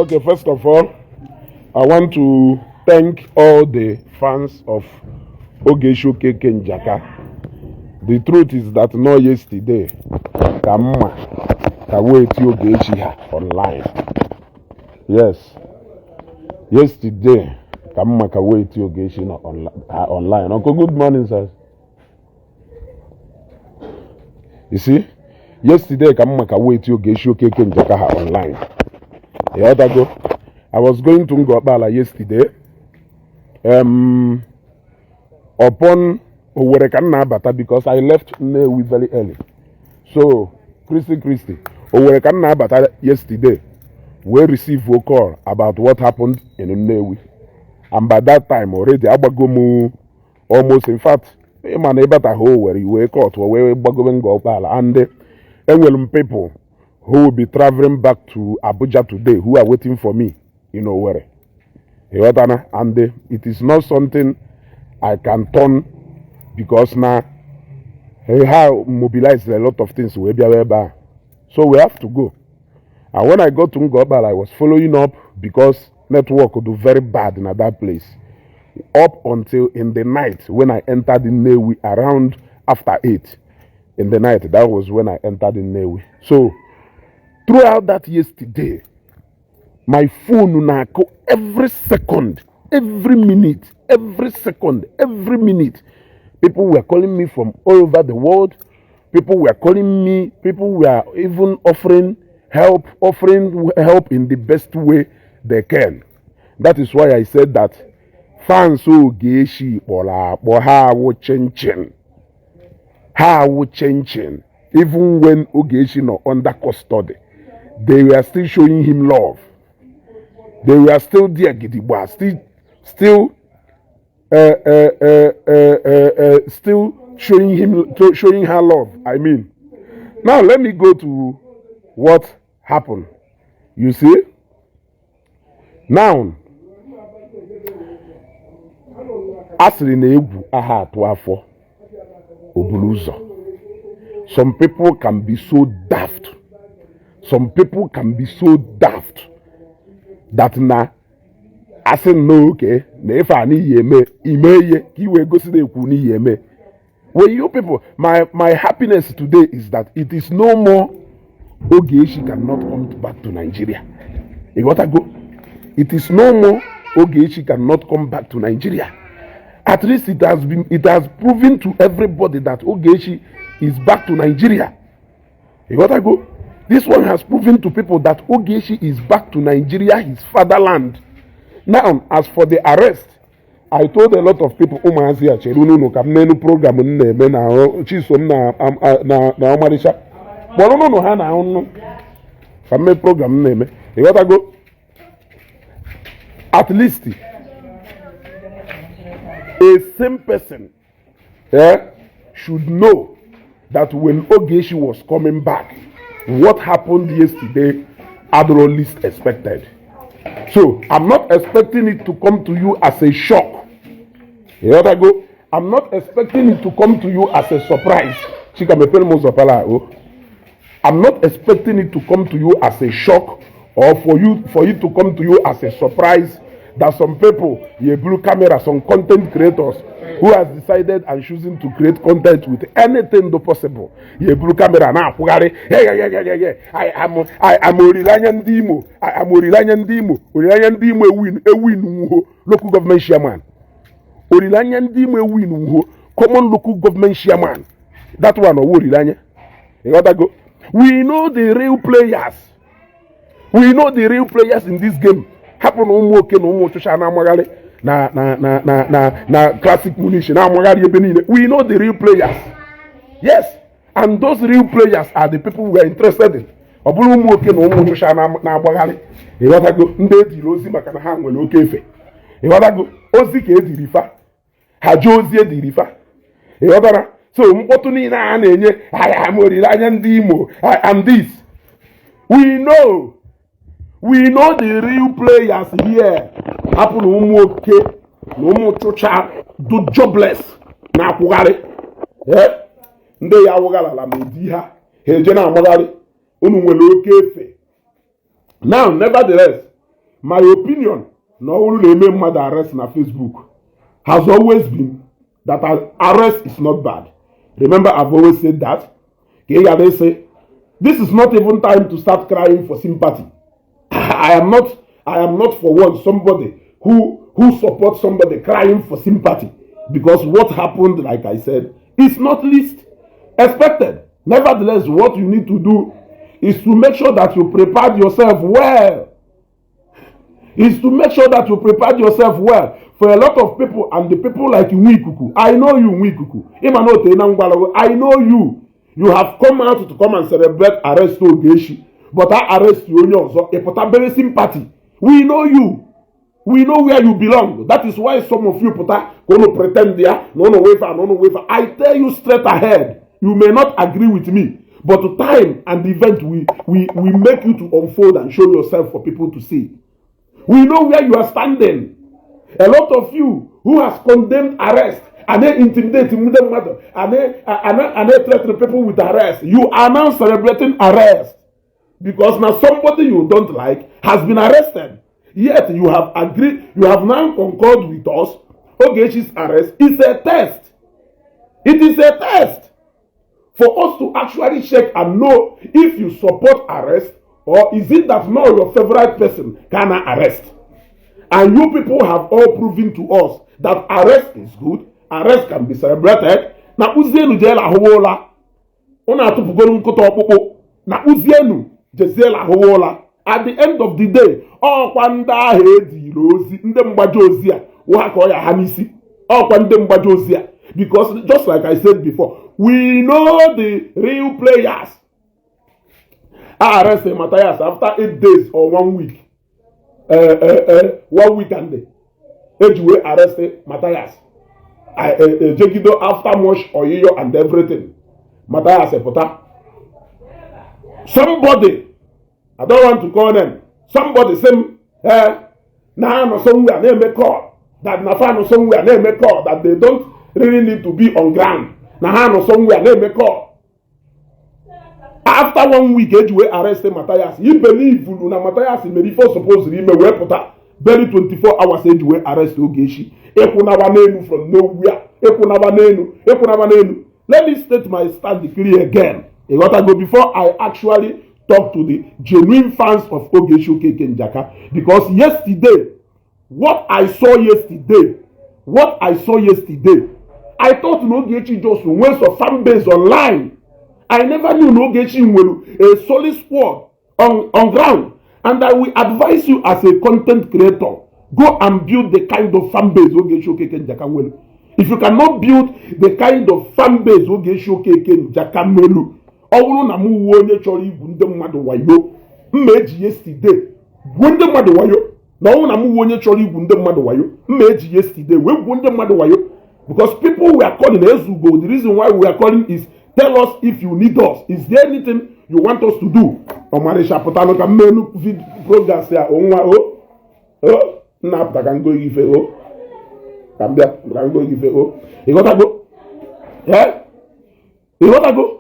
Okay, first of all, I want to thank all the fans of Ogechi Okeke Njaka. The truth is that no yesterday ka mma ka wee ti Ogechi ha online. Yes, yesterday ka mma ka wee ti Ogechi nọ ha online. Uncle, good morning, sir. You see, yesterday ka mma ka wee ti Ogechi Okeke Njaka ha online. Ịghọtago? I was going to Ngokpala yesterday. Upon Owerri ka m na-abata because I left Nnewi very early. So, Christy Christy, Owerri ka m na-abata yesterday wee receive a call about what happened in Nnewi. And by that time already agbago m almost, in fact, ịma na ịbata ha Owerri wee cut wee gbagobe Ngokpala, and enwere m people who will be traveling back to Abuja today who are waiting for me in Owerri. Ịghọtana? And it is not something I can turn because na ha mobilized a lot of things wee bịawa ebe a. So we have to go. And when I got to Ngokpala, I was following up because network do very bad in that place. Up until in the night when I entered in Nnewi around after 8 in the night, that was when I entered in Nnewi. So throughout that yesterday, my phone na-akụ every second, every minute, every second, every minute. People were calling me from all over the world. People were calling me. People were even offering help in the best way they can. That is why I said that fans Ogechi kpọrọ akpọ, ha awụ chinchin. Ha awụ chinchin. Even when Ogechi nọ under custody, they were still showing him love. They were still there gidigba, still showing him, showing her love, I mean. Now let me go to what happened. You see, now a sịrị na egwu aha atụ afọ o buru ụzọ. Some people can be so daft, some people can be so daft that na asị nnọọ oke na ife a n'ihi eme ime ihe ka i wee gosi na ekwu n'ihi eme. When you people, my happiness today is that it is no more Ogechi cannot come back to Nigeria. Ịghọtago? It is no more Ogechi cannot come back to Nigeria. At least it has proven to everybody that Ogechi is back to Nigeria. Ịghọtago? This one has proven to people that Ogechi is back to Nigeria, his fatherland. Now, as for the arrest, I told a lot of people, ụmụazị a, chere unu ka m n'elu program m na-eme na Chisom na ọmarịcha kpọrọ unu ha na ọnụ ka m mee program m na-eme. Ịghọtago? At least a same person should know that when Ogechi was coming back, what happened yesterday adịrọ least expected. So I'm not expecting it to come to you as a shock. Ịghọtago? I'm not expecting it to come to you as a surprise. Chika, mepere m ụzọ pala o. I'm not expecting it to come to you as a shock or for it to come to you as a surprise that some people, ye blue camera, some content creators who has decided and choosing to create content with anything do possible, ye blue camera na-akwụgharị, "Hey, hey, hey, hey, hey, I am olileanya ndị Imo, I am olileanya ndị Imo, olileanya ndị Imo ewin ewin nwuho local government chairman, olileanya ndị Imo ewin nwuho common local government chairman." That one ọwụ olileanya. Ịghọtago? We know the real players. We know the real players in this game. Hapụ na ụmụ oke na ụmụ ụchụcha na-amagharị na classic munition na-amagharị ebe niile. We know the real players, yes, and those real players are the people we are interested in. Ọ bụrụ ụmụ oke na ụmụ ụchụcha na-agbagharị, ịghọtago, ndị ediri ozi maka na ha nwere oke efe. Ịghọtago? Ozi ka ediri fa, ha jee ozi ediri fa. Ịghọtara? So mkpọtụ niile a na-enye, "I am olileanya ndị Imo, I am this," we know, we know the real players here. Hapụ na ụmụ oke na ụmụ chụcha do jobless na-akwụgharị. Eh, ndị ya awụgharala ma edi ha, ha eje na-amagharị. Unu nwere oke efe. Now, nevertheless, My opinion na ọ bụrụ na eme mmadụ arrest na Facebook has always been that arrest is not bad. Remember, I've always said that. Ka ị ghara ịsị this is not even time to start crying for sympathy. I am not for one somebody who supports somebody crying for sympathy, because what happened, like I said, is not least expected. Nevertheless, what you need to do is to make sure that you prepared yourself well, is to make sure that you prepared yourself well. For a lot of people and the people like Nwikuku, I know you, Nwikuku. Ịma na ote na ngwalago, I know you. You have come out to come and celebrate arrest Ogechi, but I arrest you onye ọzọ, ịpụta bere sympathy. We know you. We know where you belong. That is why some of you pụta ka unu pretend ya na unu wafer na unu wafer. I tell you straight ahead, you may not agree with me, but time and event will make you to unfold and show yourself for people to see. We know where you are standing. A lot of you who has condemned arrest and they intimidate ndị mmadụ and they threaten people with arrest, you are now celebrating arrest because now somebody you don't like has been arrested. Yet you have agreed, you have now concurred with us. Ogechi's arrest is a test. It is a test for us to actually check and know if you support arrest or is it that now your favorite person can arrest. And you people have all proven to us that arrest is good, arrest can be celebrated. Na kpụzienu jeela ahụwa ụla. Unu atụpụgoro nkụta ọkpụkpụ. Na kpụzienu jeziela ahụwa ụla. At the end of the day, ọkwa ndị ahụ ediri ozi, ndị mgbaji ozi a, wụ ha ka ọ ya ha n'isi. Ọkwa ndị mgbaji ozi a. Because just like I said before, we know the real players. A arrested Matthias after 8 days or one week. One week and eji wee arrest Matthias. Ejegido after much oyiyo and everything. Matthias pụta. Somebody, I don't want to call them, somebody say m, na anọ somewhere na-eme call, that na fa nọ somewhere na-eme call, that they don't really need to be on ground. Na ha nọ somewhere na-eme call. After one week eji wee arrest Matthias, he believe na Matthias mere ife o supposed ime wee pụta. Barely 24 hours eji wee arrest Ogechi. Ịkwụnaba n'elu from nowhere. Ịkwụnaba n'elu, ịkwụnaba n'elu. Let me state my stand clear again. Ịghọtago? Before I actually talk to the genuine fans of Ogechi Okeke Njaka, because yesterday, what I saw yesterday, what I saw yesterday, I thought na Ogechi just nwee some fan base online. I never knew na Ogechi nwere a solid squad on ground. And I will advise you as a content creator, go and build the kind of fan base Ogechi Okeke Njaka nwere. If you cannot build the kind of fan base Ogechi Okeke Njaka nwere, ọ bụrụ na m wuo onye chọrọ igwu ndị mmadụ wayo, mma eji yesterday gwuo ndị mmadụ wayo. Na ọ bụrụ na m wuo onye chọrọ igwu ndị mmadụ wayo, mma eji yesterday wee gwuo ndị mmadụ wayo, because people were calling Ezugo. The reason why we are calling is, tell us if you need us. Is there anything you want us to do? Ọmarịcha pụtanụ ka mmenu program ya onwa o o nna apụta ka ngo ife o ka m bịa ka ngo ife o. Ịghọtago? Eh, ịghọtago?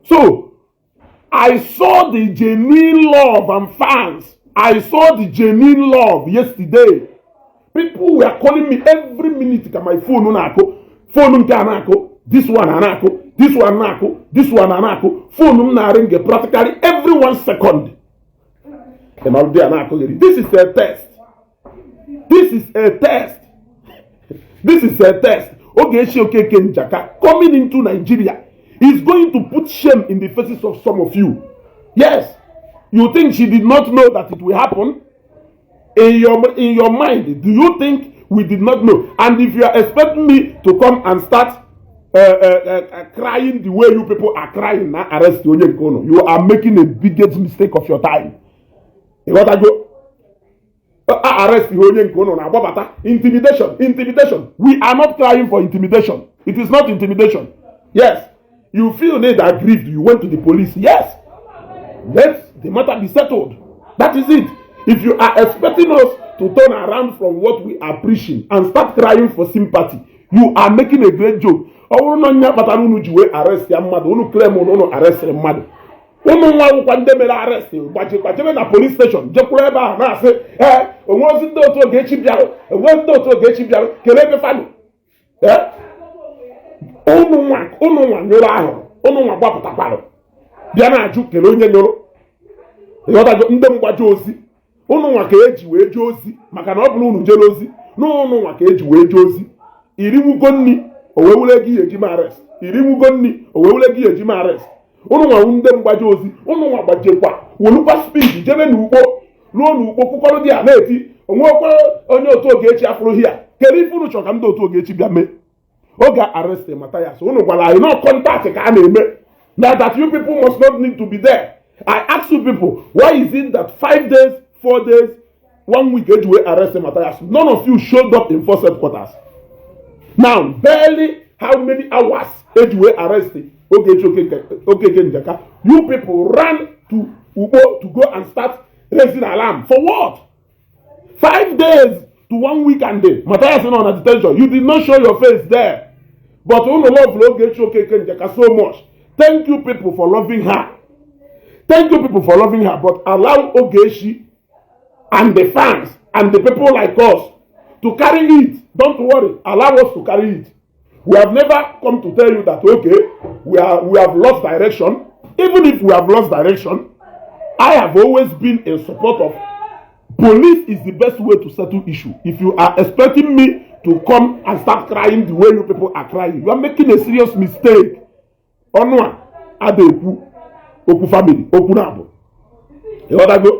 So I saw the genuine love and fans. I saw the genuine love yesterday. People were calling me every minute ka my phone na-akụ, phone nke a na-akụ, this one a na-akụ, this one na-akụ, this one a na-akụ. Phone m na-ring practically every one second. Ị a na-akụghịrị. This is a test. This is a test. This is a test. Ogechi Okeke Njaka coming into Nigeria is going to put shame in the faces of some of you. Yes. You think she did not know that it will happen? In your mind, do you think we did not know? And if you are expecting me to come and start crying the way you people are crying now, arrest onye nke unu, you are making a biggest mistake of your time. Ịghọtago? Arrest onye nke unu na-agbabata intimidation, intimidation. We are not crying for intimidation. It is not intimidation. Yes, you feel need aggrieved, you went to the police. Yes, let the matter be settled. That is it. If you are expecting us to turn around from what we are preaching and start crying for sympathy, you are making a great joke. Ọ bụrụ na nya kpatara unu ji wee arrest ya mmadụ, unu claim na unu arrestịrị mmadụ. Ụmụ nwa akwụkwọ ndị mere arrest gbajebe na police station, jekwuru ebe ahụ na-asị, ee, onwe ozi ndị otu Ogechi bịarụ, onwe ndị otu Ogechi bịarụ. Kelee ebe fanụ. Ee, ụnụ nwa nyụrụ ahụrụ, ụnụ nwa gbapụtakwarụ bịa na-ajụ kelee onye nyụrụ. Ịghọtago? Ndị mgbaje ozi, ụnụ nwa ka eji wee jee ozi, maka na ọ bụrụ unu jere ozi n'ụnụ nwa ka eji wee jee ozi. Iriwugo nni o wee wule gị eji m arrest, iriwugo nni o wee wule gị eji m arrest. Ụnụ nwa ndị mgbaje ozi, ụnụ nwa gbajekwa, welukwa speed jebe n'Ukpo, ruo n'Ukpo, kwụkọrọ dị a na-eti onwekwa onye otu Ogechi afụrụ hia. Kedu ife unu chọrọ ka ndị otu Ogechi bịa mee oge arrest Mathias? Unu gwara anyị nọ contact ka a na-eme na that you people must not need to be there. I ask you people, why is it that 5 days, 4 days, one week eji wee arrest Mathias, none of you showed up in force headquarters? Now, barely how many hours eji wee arrest Ogechi Okeke Njaka, you people ran to Ukpo to go and start raising alarm. For what? 5 days to one week and day Mathias nọ na detention, you did not show your face there. But unu love Ogechi Okeke Njaka so much. Thank you people for loving her, thank you people for loving her, but allow Ogechi and the fans and the people like us to carry it. Don't worry, allow us to carry it. We have never come to tell you that, okay, we have lost direction. Even if we have lost direction, I have always been in support of police is the best way to settle issue. If you are expecting me to come and start crying the way you people are crying, you are making a serious mistake. Ọnụ a ada ekwu okwu family okwu na abụ. Ịghọtago?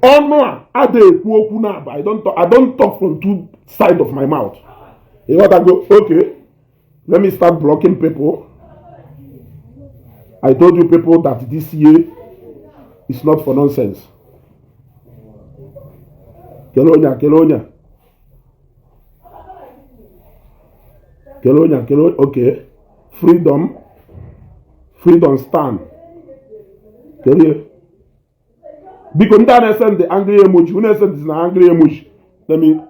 Ọnụ a ada ekwu okwu na abụ. I don't talk from two sides of my mouth. Ịghọtago? Okay, let me start blocking people. I told you people that this year is not for nonsense. Kele onye a, kele onye a, kele onye a, kele. Okay, Freedom, Freedom stand. Kelee. Biko, ndị a na-esend the angry emoji, unu esend na angry emoji. Let me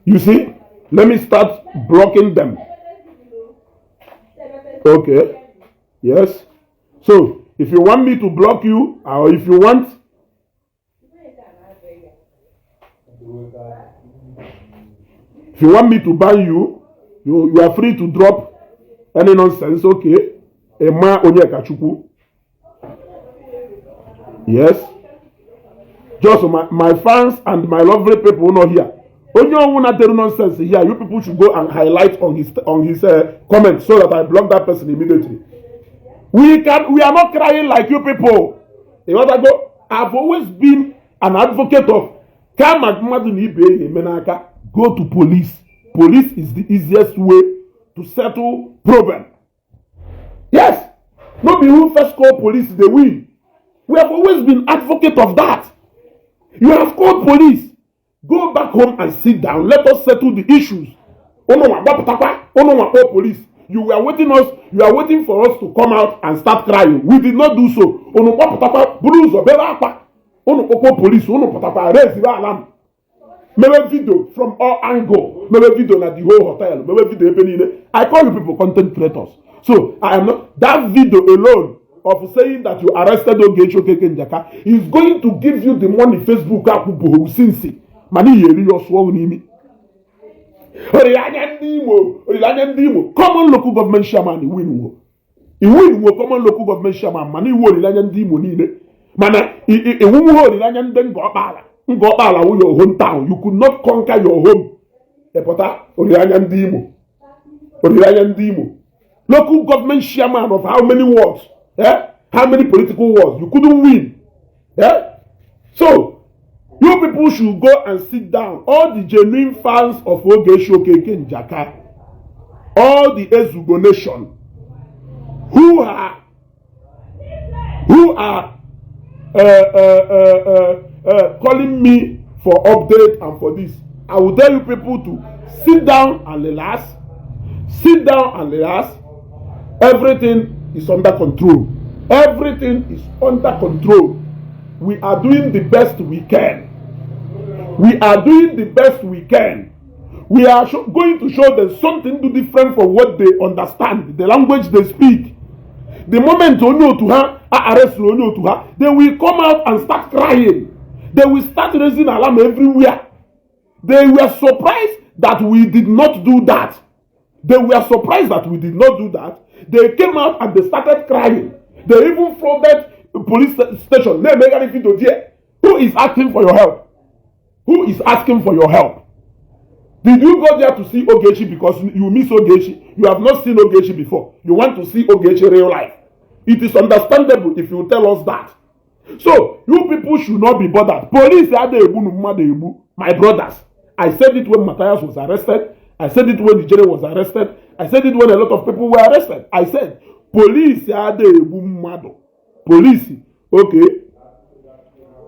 you see, let me start blocking them. Okay, yes. So if you want me to block you, or if you want me to ban you, you are free to drop any nonsense. Okay, Emma Onyekachukwu. Yes, just my fans and my lovely people not here. Onye ọwụna dere nonsense here, you people should go and highlight on his comment so that I block that person immediately. We are not crying like you people. Ịghọtago? I've always been an advocate of kama mmadụ na ibe ya eme n'aka, go to police. Police is the easiest way to settle problem. Yes, no be who first call police dey win. We have always been advocate of that. You have called police, go back home and sit down, let us settle the issues. Unu nwa gbapụtakwa, unu nwa kpọọ police. You were waiting us, you are waiting for us to come out and start crying. We did not do so. Unu gbapụtakwa, buru ụzọ bebe akwa. Unu kpọkpọ police, unu pụtakwa raise alarm, mewe video from all angle, mewe video na the whole hotel, mewe video ebe niile. I call you people content creators, so I am not. That video alone of saying that you arrested Ogechi Okeke Njaka is going to give you the money Facebook akwụbụghị since, mana ihe eri ya ọsụọ n'imi. Olileanya ndị Imo, olileanya ndị Imo, common local government chairman win wo iwu nwe common local government chairman, mana iwu olileanya ndị Imo niile, mana iwunwuhe olileanya ndị Ngọkpala. Ngọkpala wụ your hometown. You could not conquer your home. Ịpụta olileanya ndị Imo, olileanya ndị Imo, local government chairman of how many wards, eh? How many political wards you couldn't win, eh? So you people should go and sit down. All the genuine fans of Ogechi Okeke Njaka, all the Ezugo nation who are calling me for update and for this, I will tell you people to sit down and relax. Sit down and relax. Everything is under control. Everything is under control. We are doing the best we can. We are doing the best we can. We are going to show them something do different from what they understand, the language they speak. The moment onye otu ha a arrest onye otu ha, they will come out and start crying. They will start raising alarm everywhere. They were surprised that we did not do that. They were surprised that we did not do that. They came out and they started crying. They even flooded police station. Na-emegharị video there. Who is asking for your help? Who is asking for your help? Did you go there to see Ogechi because you miss Ogechi? You have not seen Ogechi before. You want to see Ogechi real life. It is understandable if you tell us that. So, you people should not be bothered. Police ada egbu nu mmadụ egbu. My brothers, I said it when Matthias was arrested. I said it when Ijere was arrested. I said it when a lot of people were arrested. I said, police ada egbu mmadụ. Police, okay.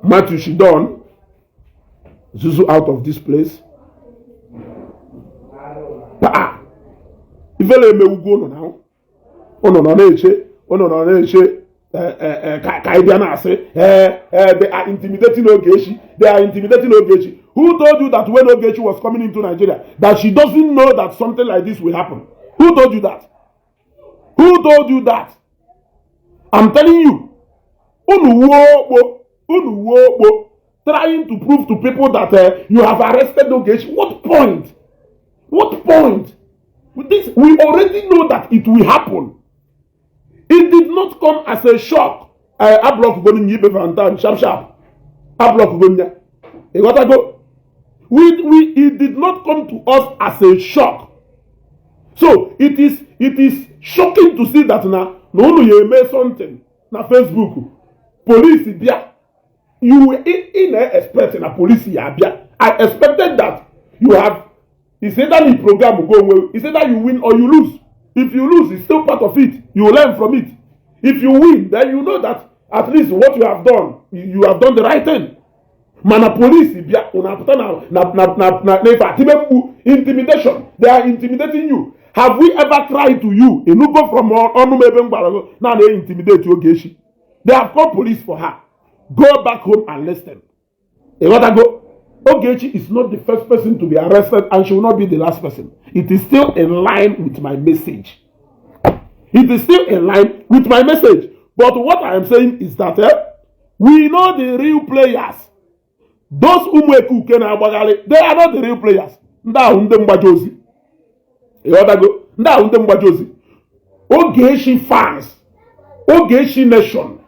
Matthew Shidon, Zuzu out of this place. Paa! Ifele emewugo ụnụ na ụnụ nọ na-eche, ụnụ nọ na-eche ka anyị bịa na-asị ee, they are intimidating Ogechi, they are intimidating Ogechi. Who told you that when Ogechi was coming into Nigeria that she doesn't know that something like this will happen? Who told you that? Who told you that? I'm telling you, unu wuo okpo, unu wuo okpo, trying to prove to people that you have arrested Ogechi. What point? What point? With this, we already know that it will happen. It did not come as a shock. A block go nye Ibe Valentine sharp sharp. A block go nye. You got to go. We it did not come to us as a shock. So it is shocking to see that now na unu ya eme something na Facebook. Police bịa. You were in expect na police ya bịa. I expected that you have, it's either the program go well, it's either you win or you lose. If you lose, it's still part of it. You learn from it. If you win, then you know that at least what you have done, you have done the right thing. Mana police bịa, unu apụta na na ife atibe mkpu intimidation. They are intimidating you. Have we ever cried to you? Enugo from ọnụ m ebe m gwara gị na na intimidate Ogechi? They have called police for her. Go back home and listen. Ịghọtago? Ogechi is not the first person to be arrested and she will not be the last person. It is still in line with my message. It is still in line with my message. But what I am saying is that we know the real players. Those ụmụ na-agbagharị, they are not the real players. Ndị ahụ ndị mgbaji ozi. Ịghọtago? Ndị ahụ ndị mgbaji ozi. Ogechi fans, Ogechi nation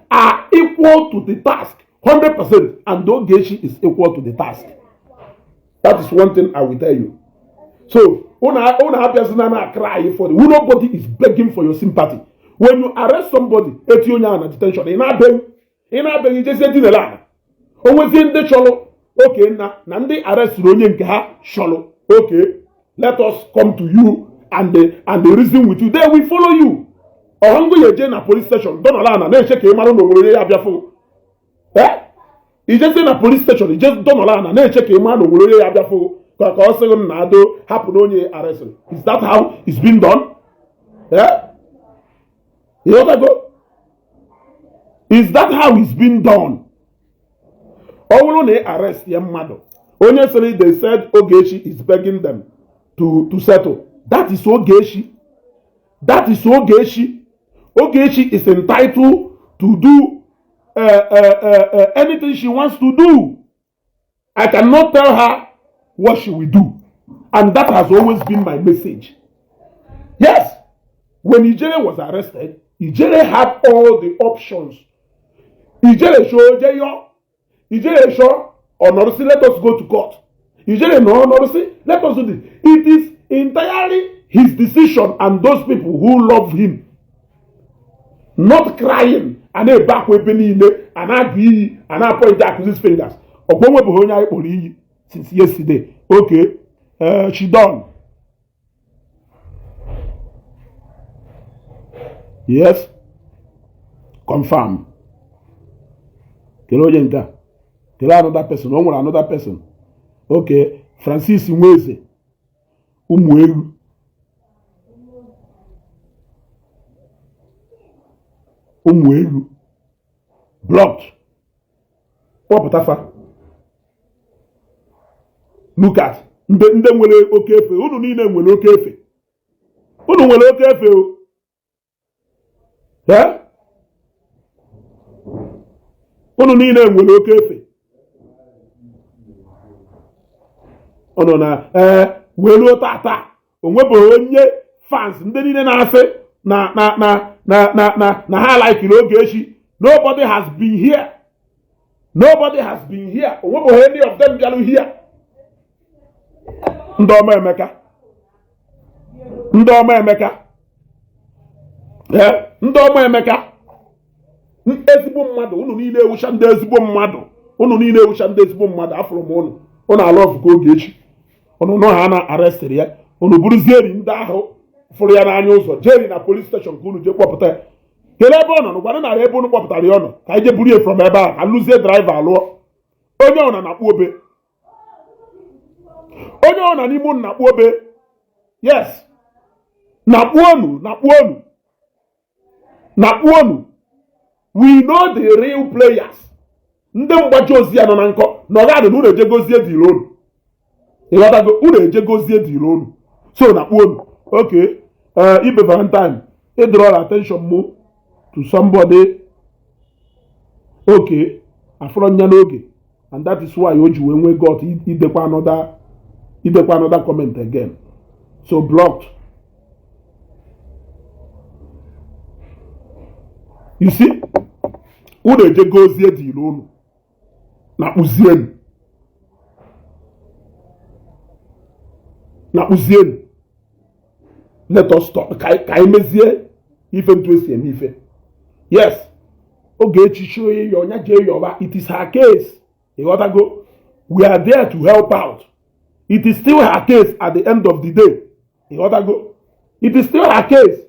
are equal to the task 100%, and Ogechi is equal to the task. That is one thing I will tell you. So, unu abịazina na cry for the nobody is begging for your sympathy. When you arrest somebody, eti onye ahụ na detention, ị na-abịaghị, ị na-abịaghị ijezie dinere ala. O nwezie ndị chọrọ oke nna na ndị arrestiri onye nke ha chọrọ okay, let us come to you and the reason with you, they will follow you. Ọhụngụ ya eje na police station dọnọrọ ana na-eche ka ị mara na o nwere onye ya abịafụ. Eh, ijezie na police station, ije dọnọrọ ana na-eche ka ị mara na o nwere onye ya abịafụ ka ọ sịghị m na ado hapụ na onye arrestiri. Is that how it's been done? Eh, ịghọtago? Is that how it's been done? Ọ bụrụ na ị arrest ya mmadụ, onye sịrị they said Ogechi is begging them to settle, that is Ogechi. That is Ogechi. Ogechi is entitled to do anything she wants to do. I cannot tell her what she will do, and that has always been my message. Yes, when Ijele was arrested, Ijele had all the options. Ijele show Jeyo, Ijele show Onorusi, let us go to court. Ijele no Onorusi, let us do this. It is entirely his decision and those people who love him. Not crying and na-ebe akwa ebe niile, a na-agụ iyi, a na-apoint accusing fingers. Ọkwa onwebụghị onye anyị kpọrọ iyi since yesterday. Okay, Chidon. Yes, confirm. Kelee onye nke a. Kelee another person. O nwere another person. Okay, Francis Nweze. Ụmụ ewu. Ụmụ ewu. Blocked. Kpọpụta fa. Look at ndị nwere oke efe. Unu niile nwere oke efe, unu nwere oke efe o. Ee, unu niile nwere oke efe. Unu na ee wee ruo tata, o nwebeghị onye fans ndị niile na-asị na na na na na na na ha likiri Ogechi. Nobody has been here, nobody has been here. O nwebeghị any of them bịarụ here. Ndị ọma Emeka, ndị ọma Emeka, ee, ndị ọma Emeka, ezigbo mmadụ. Unu niile ewucha ndị ezigbo mmadụ, unu niile ewucha ndị ezigbo mmadụ. Afụrụ m unu, unu ala ọfụka Ogechi. Unu nọ ha na arrestịrị ya, unu bụrụzieri ndị ahụ fụrụ ya n'anya ụzọ jeri na police station ka unu jee kpọpụta ya. Kelee ebe ọ nọ gwara narị ebe unu kpọpụtara ya ọ nọ, ka anyị jee buru ya from ebe a, ka lụzie driver alụọ. Onye ọ na na-akpụ obe, onye ọ na n'ime unu na-akpụ obe. Yes, na-akpụ onu, na-akpụ onu, na-akpụ onu. We know the real players. Ndị mgbaji ozi ya nọ na nkọ na ọ ga-adị na unu ejegozie dịrị unu. Ịghọtago? Unu ejegozie dịrị unu, so na-akpụ onu. Okay, Ibe Valentine, ị draw attention mụ to somebody. Okay, afụrọ nya n'oge, and that is why o ji wee nwee gut idekwa another comment again. So blocked. You see, unu ejegozie dịrị unu na kpụzienu, na kpụzienu. Let us stop ka anyị mezie ife ntu esi eme ife. Yes, Ogechi chọọ ịyọ ọnya, jee yọba. It is her case. Ịghọtago? We are there to help out. It is still her case at the end of the day. Ịghọtago? It is still her case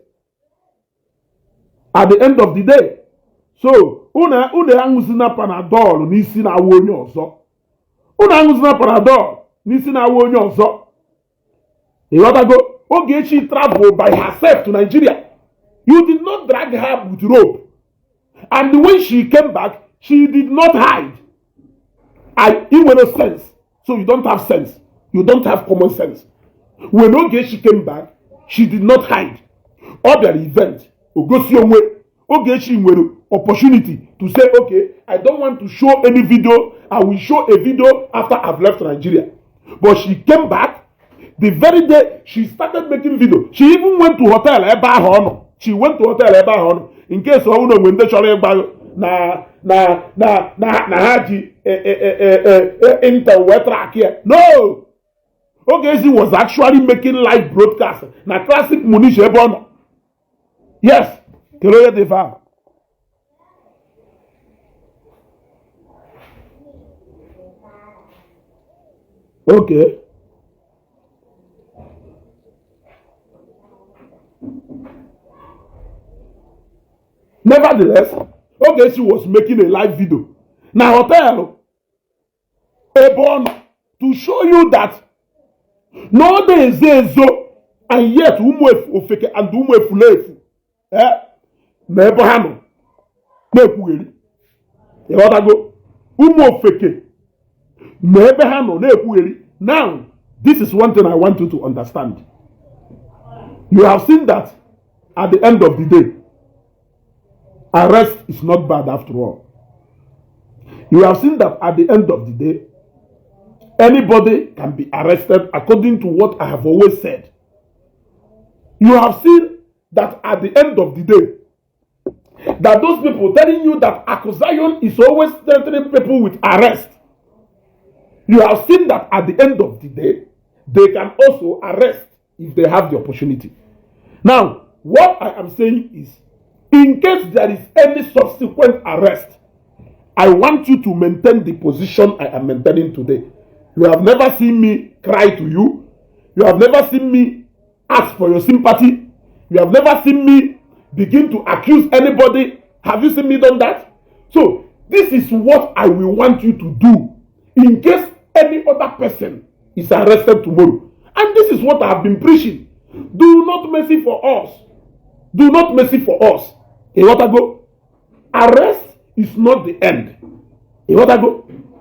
at the end of the day. So unu aṅụzina Panadol n'isi na-awa onye ọzọ. Unu aṅụzina Panadol n'isi na-awa onye ọzọ. Ịghọtago? Ogechi travel by herself to Nigeria. You did not drag her with rope, and when she came back, she did not hide. I nwere sense, so you don't have sense, you don't have common sense. When Ogechi came back, she did not hide. Ọ bịara event, o gosi onwe. Ogechi nwere opportunity to say, "Okay, I don't want to show any video. I will show a video after I've left Nigeria." But she came back. The very day she started making video, she even went to hotel ebe ahụ ọ nọ. She went to hotel ebe ahụ ọ nọ. In case ọ bụrụ na onwe ndị chọrọ ịgba na na na na na ha ji intel wee track ya, no. Ogechi was actually making live broadcast na Classic Munish ebe ọ nọ. Yes, kelee onye dị fa. Okay, nevertheless, Ogechi was making a live video na hotel ebe ọ nọ to show you that na ọ dị ezo ezo, and yet ụmụ ofeke and ụmụ efulefu eh na ebe ha nọ na-ekwugheri. Ịghọtago? Ụmụ ofeke na ebe ha nọ na-ekwugheri. Now, this is one thing I want you to understand. You have seen that at the end of the day, arrest is not bad after all. You have seen that at the end of the day, anybody can be arrested, according to what I have always said. You have seen that at the end of the day, that those people telling you that Akuzayon is always threatening people with arrest, you have seen that at the end of the day, they can also arrest if they have the opportunity. Now, what I am saying is, in case there is any subsequent arrest, I want you to maintain the position I am maintaining today. You have never seen me cry to you. You have never seen me ask for your sympathy. You have never seen me begin to accuse anybody. Have you seen me done that? So, this is what I will want you to do in case any other person is arrested tomorrow. And this is what I have been preaching. Do not mercy for us. Do not mercy for us. Ịghọtago? Arrest is not the end. Ịghọtago?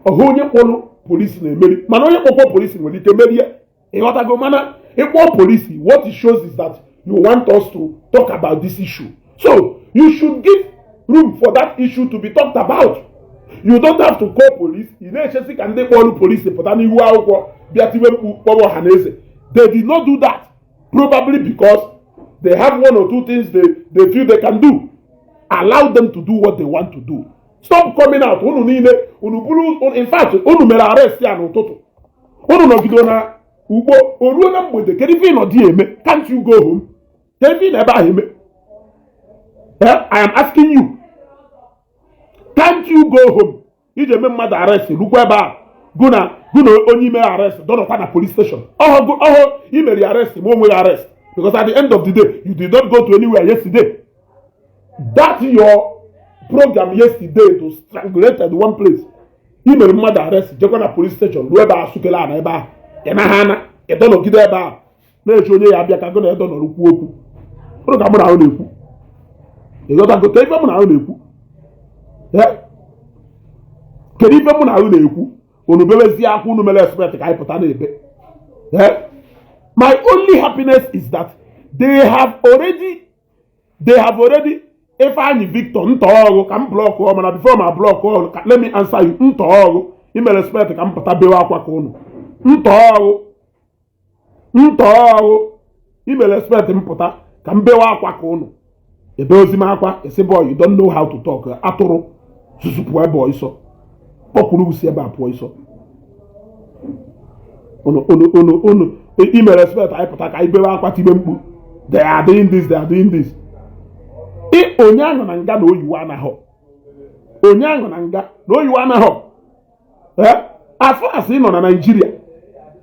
Ọha onye kpọrọ polisi na-emeri, mana onye kpọkpọ polisi nwere ike merie. Ịghọtago? Mana ịkpọ polisi, what it shows is that you want us to talk about this issue, so you should give room for that issue to be talked about. You don't have to call police. Ị na-echesi ka ndị kpọrọ polisi pụta n'ihu akwụkwọ bịa tiwe mkpu kpọrọ ọha na eze. They did not do that, probably because they have one or two things they feel they can do. Allow them to do what they want to do. Stop coming out. Unu niile, unu buru, in fact, unu mere arrest ya n'ụtụtụ, unu nọgide na ugbo o ruo na mgbede. Kedu ife ị nọ dị eme? Can't you go home? Kedu ife ị na ebe ahụ eme? Eh, I am asking you, can't you go home? Iji eme mmadụ arrest, rukwa ebe a, gụ na onye ime arrest dọnọkwa na police station. Ọhụ ọhụ imere arrest ma o nweghị arrest, because at the end of the day, you did not go to anywhere yesterday. That your program yesterday to strangulated one place. I mere mmadụ arrest, jekwa na police station, ruo ebe a, sukele ana ebe ahụ, ị naghị ana, ịdọnọgide ebe ahụ na-eche onye ya abịa ka gụ na edọnọrọ kwuo okwu. Ụnụ ka mụ na ahụ na-ekwu. Ịghọtago? Ka ife mụ na ahụ na-ekwu? Eh? Kedu ife mụ na ahụ na-ekwu? Unu bebezie akwa unu mere expect ka anyị pụta na-ebe. Eh? My only happiness is that they have already Ifeanyi Victor ntọọgụ ka m block ọ, mana before ma block ọ, let me answer you. Ntọọgụ ime respect ka m pụta bewe akwa ka unu. Ntọọgụ, ntọọgụ ime respect m pụta ka m bewe akwa ka unu. Ebe ozi m akwa esi, boy, you don't know how to talk. Atụrụ susu, pụọ ebe ọsọ. Kpọkwuru si ebe a pụọ ịsọ. Unu unu unu unu ime respect anyị pụta ka anyị bewe akwa, tibe mkpu, "They are doing this, they are doing this." Ị onye ahụ na nga na oyiwe anaghọ, onye ahụ na nga na oyiwe anaghọ. Eh, as far as ị nọ na Nigeria,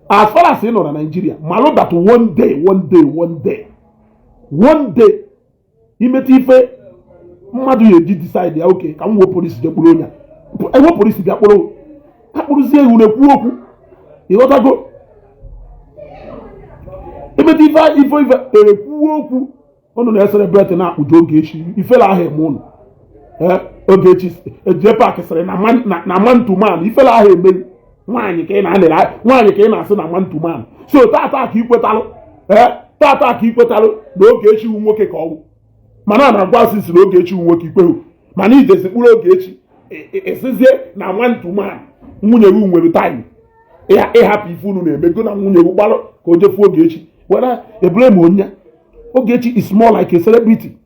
as far as ị nọ na Nigeria, malụ that one day, one day, one day, one day, imeta ife mmadụ ya eji decide ya, oke ka m wuo polisi jee kpụrụ onye a, enwe polisi bịa kpụrụ akpụrụzie ewu na-ekwu okwu. Ịghọtago? Imeta ife ife ife ekwuo okwu, unu na-ecelebrate na-akpụju Ogechi. Ifele ahụ eme unu. Ee, Ogechi J Park sịrị na man na man to man. Ifele ahụ emeri nwaanyị ka ị na-anịrị nwaanyị ka ị na-asị na man to man. So tata ka ikwetalụ, ee, tata ka ikwetalụ na Ogechi wu nwoke ka ọ wụ. Mana a na-agwa asịsị na Ogechi wu nwoke, ikweghụ. Mana ijezi kpụrụ Ogechi, esizie na man to man. Nwunye gị nwere time ịhapụ ife unu na-eme, go na nwunye gị gbalụ ka o jefuo Ogechi were ebule m onye. Ogechi is more like a celebrity.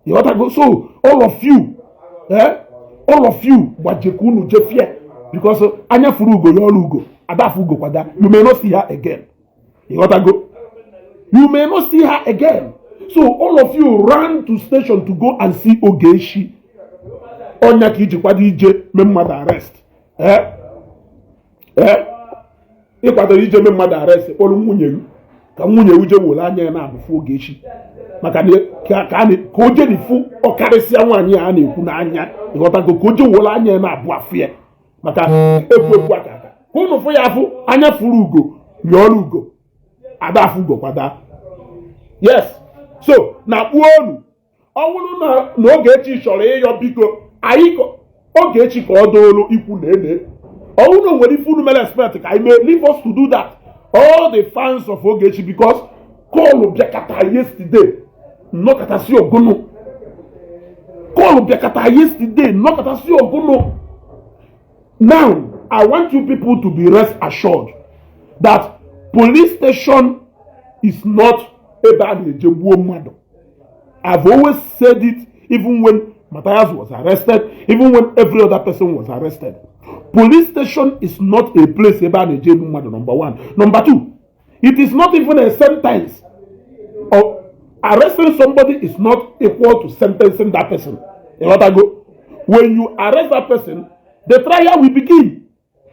Ịghọtago? So all of you, eh, all of you gbajekwa unu jefie, because anya furu ugo ya ọrụ ugo adafu ugo kwada. You may not see her again. Ịghọtago? You may not see her again. So all of you ran to station to go and see Ogechi. Ọnya ka iji kwado ije mee mmadụ arrest. Eh, eh, ịkwadoro ije mee mmadụ arrest, kpọrọ nwunye gị ka nwunye gị jee were anya ya na-abụfu Ogechi, maka na ka o jenifu ọkarịsịa nwaanyị a na-ekwu n'anya. Ịghọtago? Ka o jee were anya ya na-abụ afụ ya, maka ekwu ekwu aka aka ka unu fụ ya afụ. Anya furu ugo yọọrọ ugo ada afụ ugo kwada. Yes, so na kpuo unu. Ọ bụrụ na Ogechi chọrọ ịyọ biko anyị, Ogechi ka ọ doolu ikwu na ene. Ọ bụrụ na o nwere ife unu mere expect ka anyị mee, leave us to do that, all the fans of Ogechi, because call bịakata yesterday nnọkọtasị ogunu, call bịakata yesterday nnọkọtasị ogunu. Now I want you people to be rest assured that police station is not ebe a na-eje gbuo mmadụ. I've always said it, even when Matthias was arrested, even when every other person was arrested. Police station is not a place ebe a na-eje egbu mmadụ, number one. Number two, it is not even a sentence. Or arresting somebody is not equal to sentencing that person. Ịghọtago? When you arrest that person, the trial will begin.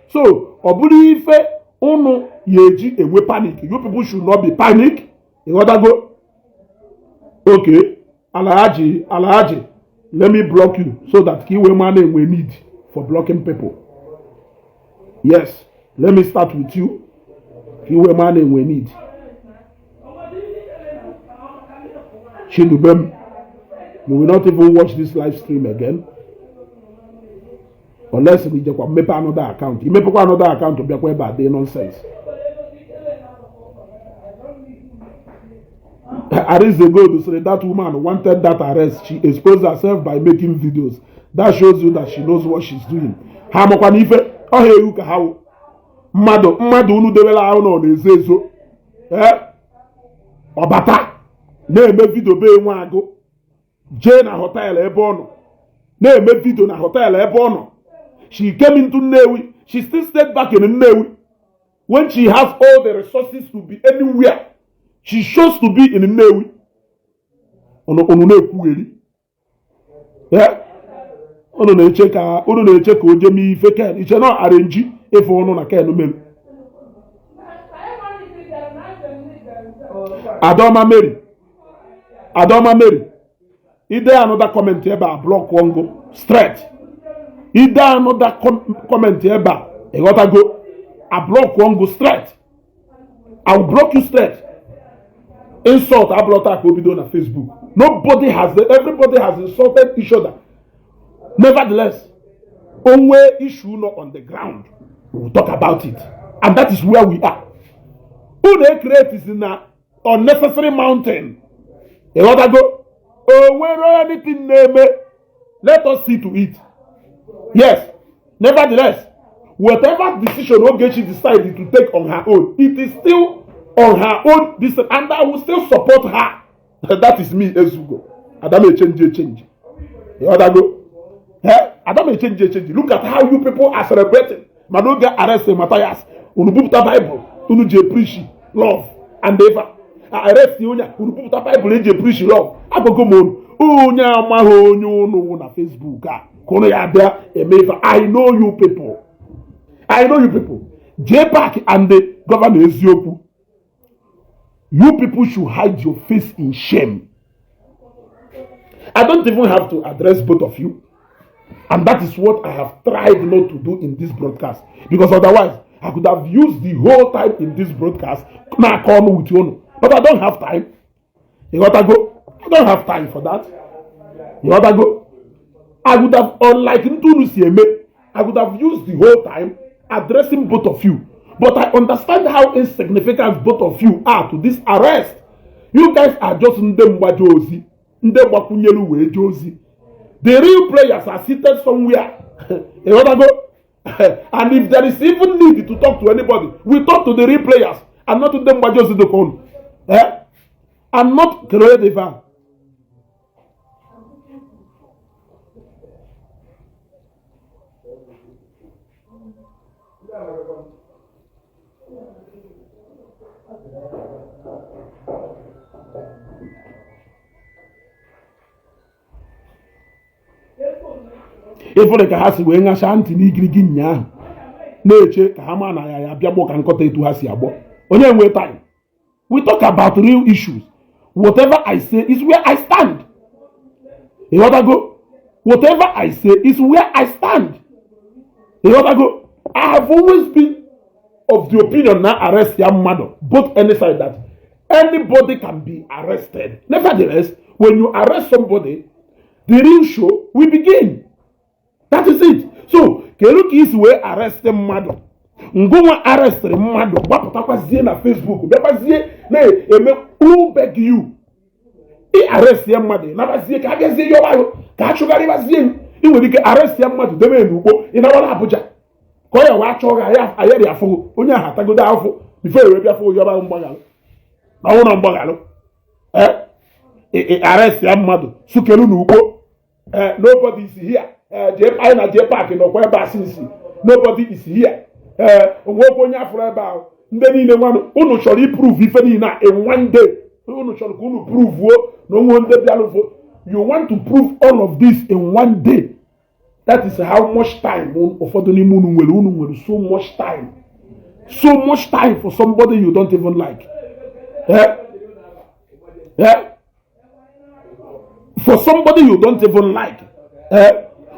So ọ bụrụ ife unu ya eji enwe panic, you people should not be panic. Ịghọtago? Okay, Alhaji, Alhaji, let me block you so that ka iwe ma na-enwe need for blocking people. Yes, let me start with you ka iwe ma na-enwe need. Chinubem, you will not even watch this live stream again. Unless na ijekwa mmepe another account, imepekwa another account bịakwa ebe a dị nonsense. Arinze Gold sịrị that woman wanted that arrest. She exposed herself by making videos. That shows you that she knows what she's doing. Ha makwa na ife ọha ewu ka ha wụ mmadụ mmadụ unu debere ahụ nọ na-ezo ezo ee ọbata na-eme video be nwa agụ jee na hotel ebe ọ nọ na-eme video na hotel ebe ọ nọ. She came into Nnewi. She still stayed back in Nnewi when she has all the resources to be anywhere. She chose to be in Nnewi. Unu na-ekwugheri, unu na-eche ka unu na-eche ka o jee mee ife Ken iche na arrange ife ụnụ na Ken mere. Adoma Mary, Adoma Mary, ide another comment ebe a, block ngụ straight. Ide another comment ebe a, ịghọtago, a block ngụ straight. I will block you straight. Insult ablọta ka o bido na Facebook. Nobody has, everybody has insulted each other. Nevertheless, onwe issue nọ on the ground, we will talk about it, and that is where we are. Unu create is na unnecessary mountain, ịghọtago? O nwere anything na-eme, let us see to it. Yes, nevertheless, whatever decision Ogechi decided to take on her own, it is still on her own this, and I will still support her. That is me, Ezugo. Adam echange echange, ịghọtago? Eh, Adam echange echange. Look at how you people are celebrating. Mana oge arrest Matthias, unu bupụta Bible unu ji preach love and ever arrest onye a, unu bupụta Bible eji preach love. Agwago m unu, onye amaghị onye unu wụ na Facebook a ka unu ya bịa eme ife. I know you people, I know you people. JPAC and the governor eziokwu, you people should hide your face in shame. I don't even have to address both of you, and that is what I have tried not to do in this broadcast, because otherwise I could have used the whole time in this broadcast na-akọ ọnụ with unu, but I don't have time, ịghọtago? I don't have time for that, ịghọtago? I would have, unlike ntụ unu si eme, I would have used the whole time addressing both of you, but I understand how insignificant both of you are to this arrest. You guys are just ndị mgbaje ozi, ndị gbakwunyere wee jee ozi. The real players are seated somewhere, ịghọtago? And if there is even need to talk to anybody, we talk to the real players and not ndị mgbaje ozi dịka unu, eh? And not creative. Ịfụrụ ka ha si wee ṅachaa ntị n'igirigi nyaahụ na-eche ka ha ma na ya ya bịa gbọ ka nkọta etu ha si agbọ. Onye nwe time, we talk about real issues. Whatever I say is where I stand, ịghọtago? Whatever I say is where I stand, ịghọtago? I have always been of the opinion na arrest ya mmadụ, both any side, that anybody can be arrested. Nevertheless, when you arrest somebody, the real show will begin. That is it. So kedu ka isi wee arrest mmadụ, ngụnwa arrestịrị mmadụ, gbapụtakwazie na Facebook bịakwazie na-eme who beg you? Ị arrest ya mmadụ, nabazie ka abịazie yọba ahụ ka a chụgharịbazie. Ị nwere ike arrest ya mmadụ, debe n'ugbo, ị nawara Abuja ka ọ ya wee chọọ gị ayarị afụghụ onye ahụ atagodo afụ before wee bịa fụ yọba mgbaghalụ na ọnwụ na mgbaghalụ. Ee, arrest ya mmadụ sukelu n'ugbo, ee, nobody is here. Ee, anyị na JPAC nọkwa ebe a since, nobody is here. Ee, onwekwa onye afụrụ ebe ahụ. Ndị niile nwanụ unu chọrọ iprove ife niile a in one day. Unu chọrọ ka unu proveuo na onwe ndị bịalụfo. You want to prove all of this in one day. That is how much time ụfọdụ n'ime unu nwere. Unu nwere so much time, so much time for somebody you don't even like, eh? Eh? For somebody you don't even like, eh?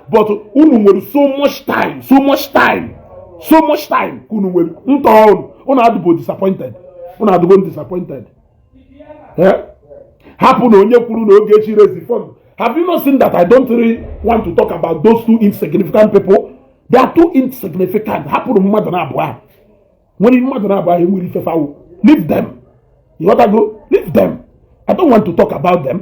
But unu nwere so much time, so much time, so much time ka unu nwere ntọ. Unu unu adịgo disappointed, unu adịgo disappointed, eh? Hapụ na onye kwuru na Ogechi raise fund. Have you not seen that I don't really want to talk about those two insignificant people? They are too insignificant. Hapụrụ mmadụ na abụọ ahụ nwere mmadụ na abụọ ahụ enwere ifefe awụ. Leave them. Ịghọtago? Leave them. I don't want to talk about them.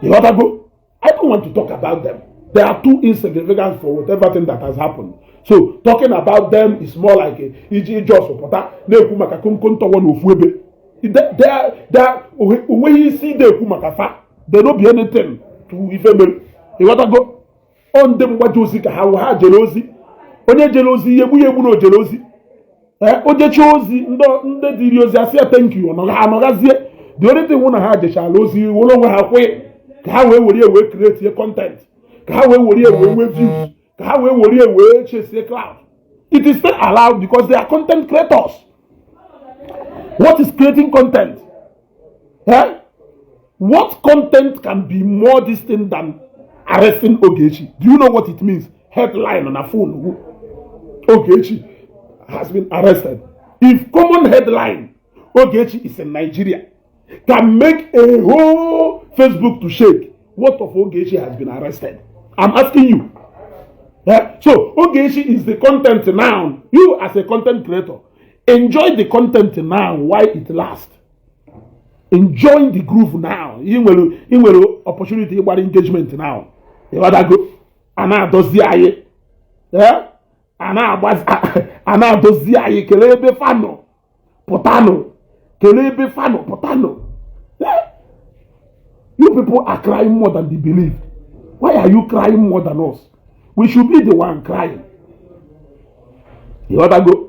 Ịghọtago? I don't want to talk about them. They are too insignificant for whatever thing that has happened. So talking about them is more like iji just pụta na-ekwu maka komkom tọwọ n'ofu ebe. Onweghị isi na-ekwu maka fa. They no be anything to ife mere. Ịghọtago? Ọ ndị mgbaji ozi ka ha wụ, ha jere ozi. Onye jere ozi ihe egbu ya egbu na o jere ozi. O jechaa ozi, ndị dịrị ozi asị ya thank you, ha anọgazie. The only thing wụ na ha jechala ozi were onwe ha kwee ka ha wee were wee create content, ka ha wee were wee nwee views, ka ha wee were wee chesie clout. It is still allowed because they are content creators. What is creating content? Eh? What content can be more distinct than arresting Ogechi? Do you know what it means? Headline on a phone. Ogechi has been arrested. If common headline, Ogechi is in Nigeria, can make a whole Facebook to shake, what of Ogechi has been arrested? I'm asking you. Yeah? So Ogechi is the content now. You as a content creator, enjoy the content now while it lasts. Enjoy the groove now. Ị nwere opportunity ịgbara engagement now. Ịghọtago? A na-adozi anyị. A na-adozi anyị. Kelee ebe fanụ pụtanụ. Kelee ebe fanụ pụtanụ. You people are crying more than the believed. Why are you crying more than us? We should be the one crying. Ịghọtago?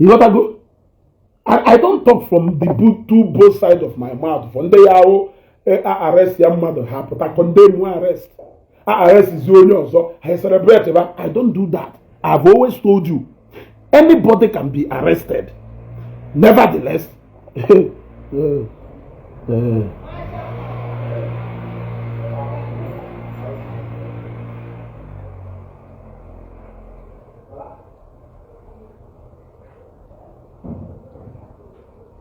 Ịghọtago? I don't talk from the two both sides of my mouth. For ndị ya ahụ arrest ya mmadụ ha pụta condemn arrest. A arrest zi onye ọzọ ha celebrate ba. I don't do that. I've always told you, anybody can be arrested. Nevertheless,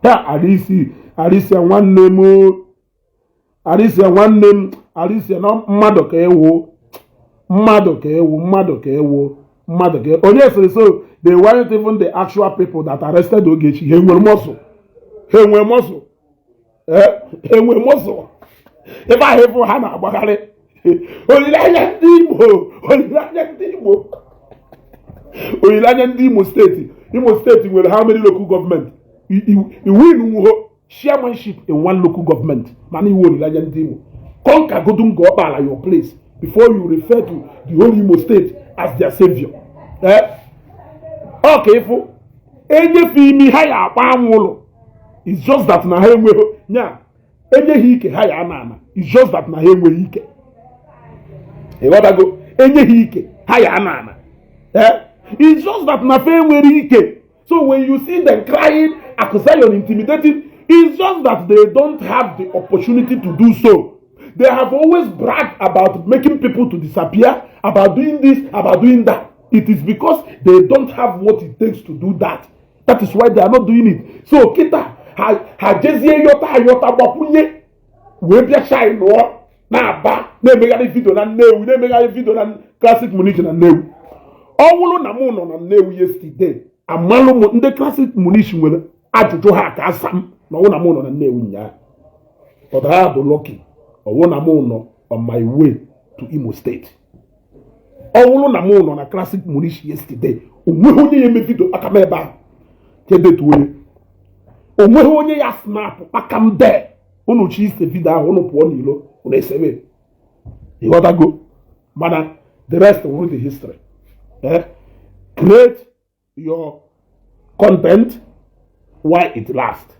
ya Arisi, Arisia nwanne m, Arisia nwanne m, Arisia na mmadụ ka ewu, mmadụ ka ewu, mmadụ ka ewu, mmadụ ka onye sịrị. So they weren't even the actual people that arrested Ogechi. Ha enwere muscle, ha enwere muscle, ha enwere muscle. Ebe ahụ ịfụ ha na-agbagharị olileanya ndị Igbo, olileanya ndị Igbo, olileanya ndị Imo steeti. Imo steeti nwere how many local government? Iwu nwuho chairmanship in one local government, mana iwu olileanya ndị Imo. Conquer Godun Okpala your place before you refer to the whole Imo state as their savior. Ọ ka ịfụ enyefe imi ha ya akpa anwụ ụlọ. It's just that na ha enweghị nya enyeghị ike ha ya ana ana. It's just that na ha enweghị ike. Ịghọtago? Enyeghị ike ha ya ana ana. It's just that na fa enwere ike. So when you see them crying, Akuzayon intimidating, it's just that they don't have the opportunity to do so. They have always bragged about making people to disappear, about doing this, about doing that. It is because they don't have what it takes to do that. That is why they are not doing it. So kita ha jezie yọta ayọta gbakwunye wee bịa shine nụọ na-aba na-emegharị video na Nnewi, na-emegharị video na Classic Munich na Nnewi. Ọ bụrụ na mụ nọ na Nnewi yesterday, amalụ m ndị Classic Munich nwere ajụjụ ha ka asa m na ọwụ na mụ nọ na Nnewi nyaa. But I bụ lucky, ọwụ na mụ nọ on my way to Imo State. Ọ bụrụ na mụ nọ na Classic Munich yesterday, onweghị onye ya eme video aka m ebe ahụ chedetu onye, onweghị onye ya snap aka m dee unu chi ise video ahụ, unu pụọ n'ilo unu esebe. Ịghọtago? Mana the rest will the history. Create your content while it lasts.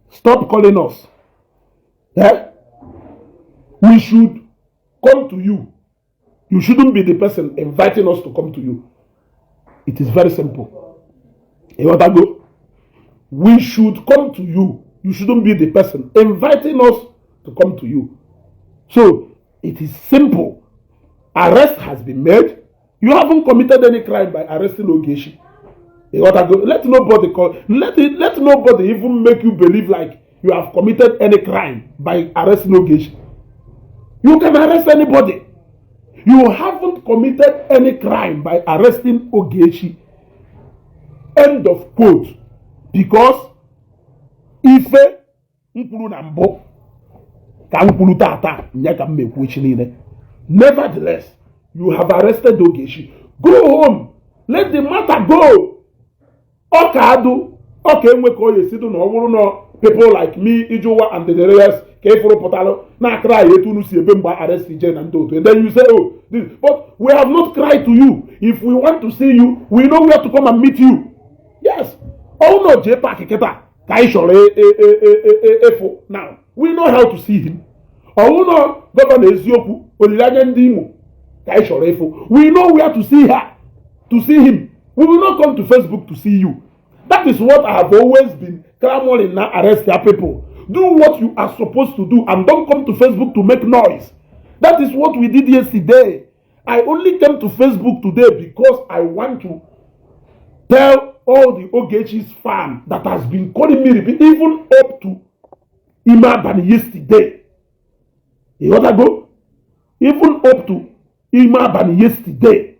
Stop calling us. We should come to you. You shouldn't be the person inviting us to come to you. It is very simple. Ịghọtago? We should come to you. You shouldn't be the person inviting us to come to you. So it is simple. Arrest has been made. You haven't committed any crime by arresting Ogechi. Ịghọtago? Let nobody call, let nobody even make you believe like you have committed any crime by arresting Ogechi. You can arrest anybody. You haven't committed any crime by arresting Ogechi. End of quote. Because ife m kwuru na mbụ ka m kwuru tata nya ka m mekwu echi niile. Nevertheless, you have arrested Ogechi. Go home. Let the matter go. Ọ ka adụ, ọ ka enwe ka ọ ga-esi dụ na ọ bụrụ na people like me, Ijuwa and the rest, ka ịfụrụ pụtalụ na cry etu unu si ebe mgbe arrest ije na ndị otu. And then you say, "Oh, this." But we have not cried to you. If we want to see you, we know where to come and meet you. Yes, ọ nọ jee park kịta ka anyị chọrọ ịfụ now, we know how to see him. Ọwụ nọ Governor Eziokwu, Olileanya ndị Imo, ka anyị chọrọ ịfụ, we know where to see her, to see him. We will not come to Facebook to see you. That is what I have always been clamoring na arrest their people. Do what you are supposed to do and don't come to Facebook to make noise. That is what we did yesterday. I only came to Facebook today because I want to tell all the Ogechi's fan that has been calling me even up to ime abalị yesterday. Ịghọtago? Even up to ime abalị yesterday.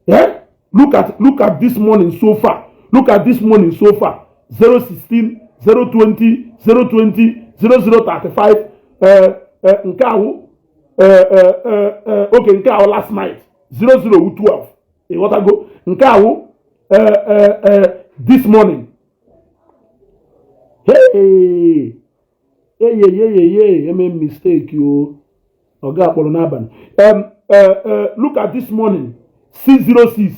Yeah? Look at this morning so far. Look at this morning so far. 016 020 020 0035. Nke ahụ, okay, nke ahụ last night 0012. Ịghọtago? Nke ahụ this morning. Hey! Hey, hey, hey, hey, eme mistake yo. Ọga akpọrọ n'abalị. Look at this morning: 606,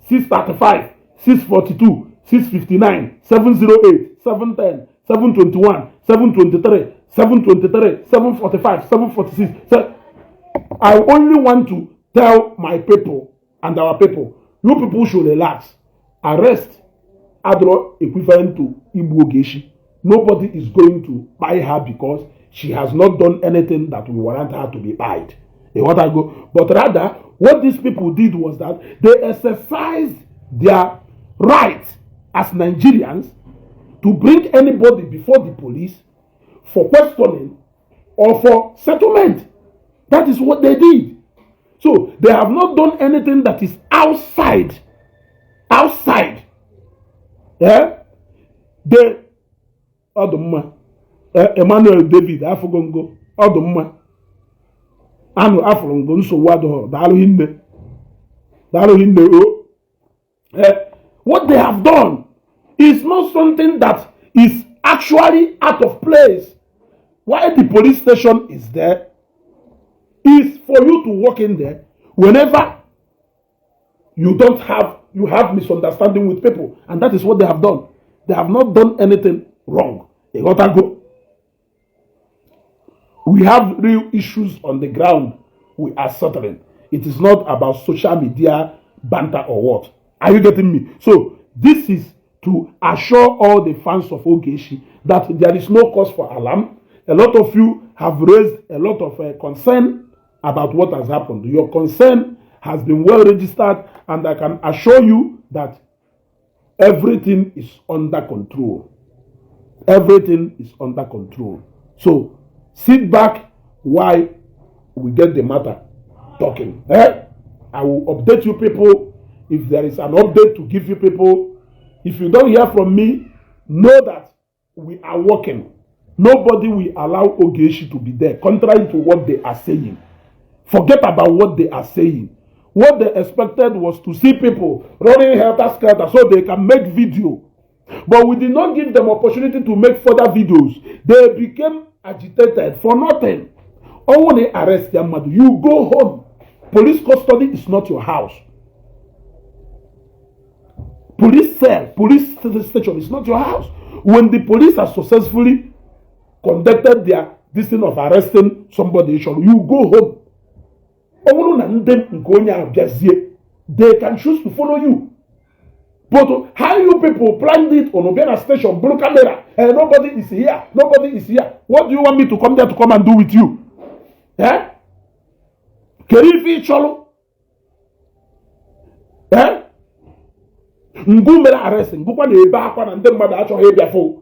635, 642, 659, 708, 710, 721, 723, 723, 745, 746. So, I only want to tell my people and our people, you people should relax. Arrest adịrọ equivalent to igbu Ogechi. Nobody is going to buy her because she has not done anything that will warrant her to be buyed. Go. But rather, what these people did was that they exercised their right as Nigerians to bring anybody before the police for questioning or for settlement. That is what they did. So they have not done anything that is outside. Outside. Eh? The ọdụmma Emmanuel David afụgongo ọdụmma anụ afụrụ ngo nsogbu adịghị. Daalụ hinne, daalụ hinne o. What they have done is not something that is actually out of place. Why the police station is there is for you to walk in there whenever you don't have you have misunderstanding with people, and that is what they have done. They have not done anything wrong. Ịghọtago? We have real issues on the ground we are settling. It is not about social media banter or what. Are you getting me? So this is to assure all the fans of Ogechi that there is no cause for alarm. A lot of you have raised a lot of concern about what has happened. Your concern has been well registered, and I can assure you that everything is under control. Everything is under control. So sit back while we get the matter talking. Eh? I will update you people if there is an update to give you people. If you don't hear from me, know that we are working. Nobody will allow Ogechi to be there, contrary to what they are saying. Forget about what they are saying. What they expected was to see people running helter skelter so they can make video. But we did not give them opportunity to make further videos. They became agitated for nothing. Only arrest their mother. You go home. Police custody is not your house. Police cell, police station is not your house. When the police have successfully conducted their this thing of arresting somebody, you go home. Ọ bụrụ na ndị nke onye ahụ bịazie, they can choose to follow you. But how you people planned it on Obiana station, blue camera, and nobody is here, nobody is here. What do you want me to come there to come and do with you? Eh? Kedu ife ị chọrọ? Eh? Ngụ mere arrest, ngụkwa na-ebe akwa na ndị mmadụ achọghị ịbịa fụ.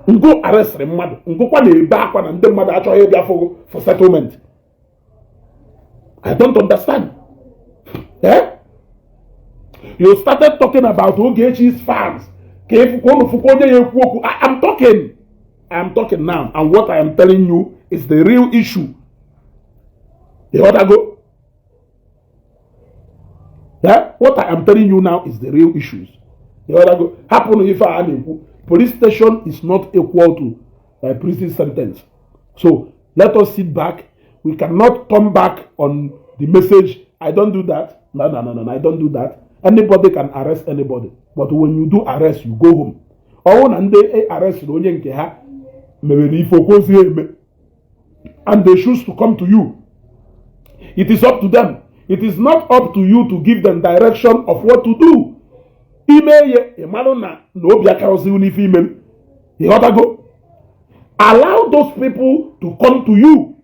Ngụ arrestịrị mmadụ, ngụkwa na-ebe akwa na ndị mmadụ achọghị ịbịa fụ for settlement. I don't understand. Eh? You started talking about Ogechi's fans ka ịfụkwa unu fụkwa onye ya ekwu okwu. I am talking. I am talking now, and what I am telling you is the real issue. Ịghọtago? Yeah? What I am telling you now is the real issues. Ịghọtago? Hapụnụ ife a na-ekwu. Police station is not equal to a prison sentence. So let us sit back. We cannot turn back on the message. I don't do that. No, I don't do that. Anybody can arrest anybody, but when you do arrest, you go home. Ọwụ na ndị arrest onye nke ha mewere ife okwozi eme and they choose to come to you, it is up to them. It is not up to you to give them direction of what to do. Ime ye ịmarụ na na obi akarụzighị n'ife ime. Ịghọtago? Allow those people to come to you.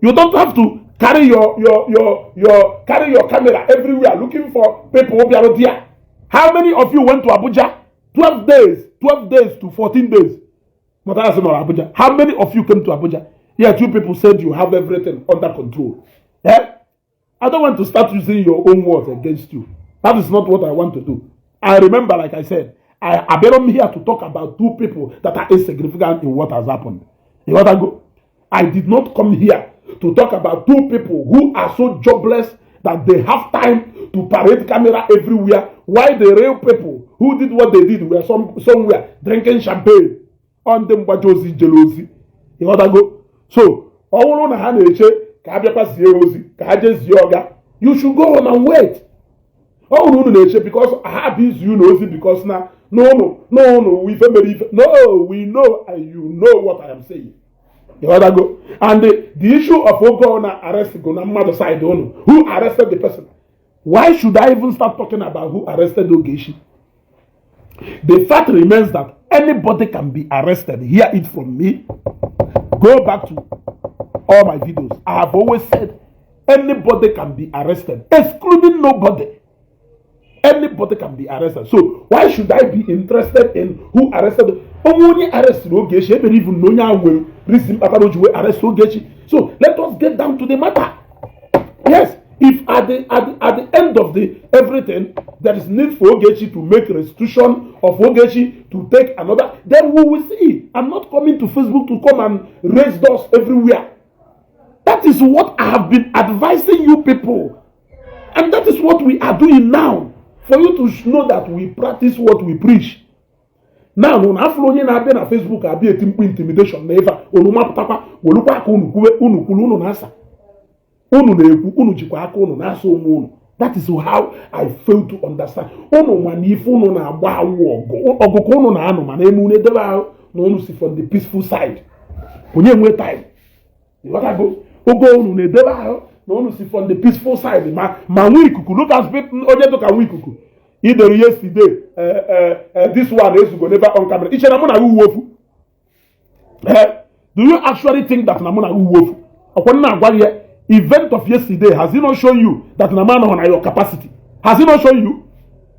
You don't have to carry your carry your camera everywhere looking for people bịara there. How many of you went to Abuja? 12 days, 12 days to 14 days. But that's not Abuja. How many of you came to Abuja? Yeah, two people said you have everything under control. Eh? I don't want to start using your own words against you. That is not what I want to do. I remember, like I said, I am here to talk about two people that are insignificant in what has happened. You want to go? I did not come here to talk about two people who are so jobless that they have time to parade camera everywhere, while the real people who did what they did were somewhere drinking champagne on the mgbaji ozi jere ozi. Ịghọtago? So ọ bụrụ na ha na-eche ka a bịakwa zie ozi ka ha jee zie ọga, you should go home and wait. Ọ bụrụ unu na-eche because ha bụ izi unu ozi because na n'ụnụ n'ụnụ ife mere ife. No, we know and you know what I am saying. Ịghọtago? And the issue of ogo na arrest go na mmadụ side unu, who arrested the person? Why should I even start talking about who arrested Ogechi? The fact remains that anybody can be arrested. Hear it from me. Go back to all my videos. I have always said anybody can be arrested, excluding nobody. Anybody can be arrested. So why should I be interested in who arrested? Onwe onye arrested Ogechi, ebere even na onye ahụ nwere reason kpatara o ji wee arrest Ogechi. So let us get down to the matter. Yes, if at the end of the everything there is need for Ogechi to make restitution of Ogechi to take another, then we will see. I'm not coming to Facebook to come and raise dust everywhere. That is what I have been advising you people. And that is what we are doing now. For you to know that we practice what we preach. Now, unu afụrụ onye na-abịa na Facebook abịa eti mkpu intimidation na ife a, unu mapụtakwa welukwa aka unu kwuwe unu kwuru unu na-asa unu na-ekwu unu jikwa aka unu na-asa onwe unu. That is how I fail to understand unu. Ma na ife unu na-agba awụ ọgụ ọgụ ka unu na-anụ mana eme unu edebe ahụ na unu si from the peaceful side. Onye nwe time? Ịghọtago? Oge unu na-edebe ahụ na unu si from the peaceful side ma ma nwa ikuku, look at people, onye dụka nwa ikuku idere yesterday, this one ezugo never on camera. Iche na mụ na gị uwe ofu? Eh, do you actually think that na mụ na gị uwe ofu? Ọkwa nna agwa gị ya, event of yesterday, has it not shown you that na man anọghị na your capacity? Has it not shown you?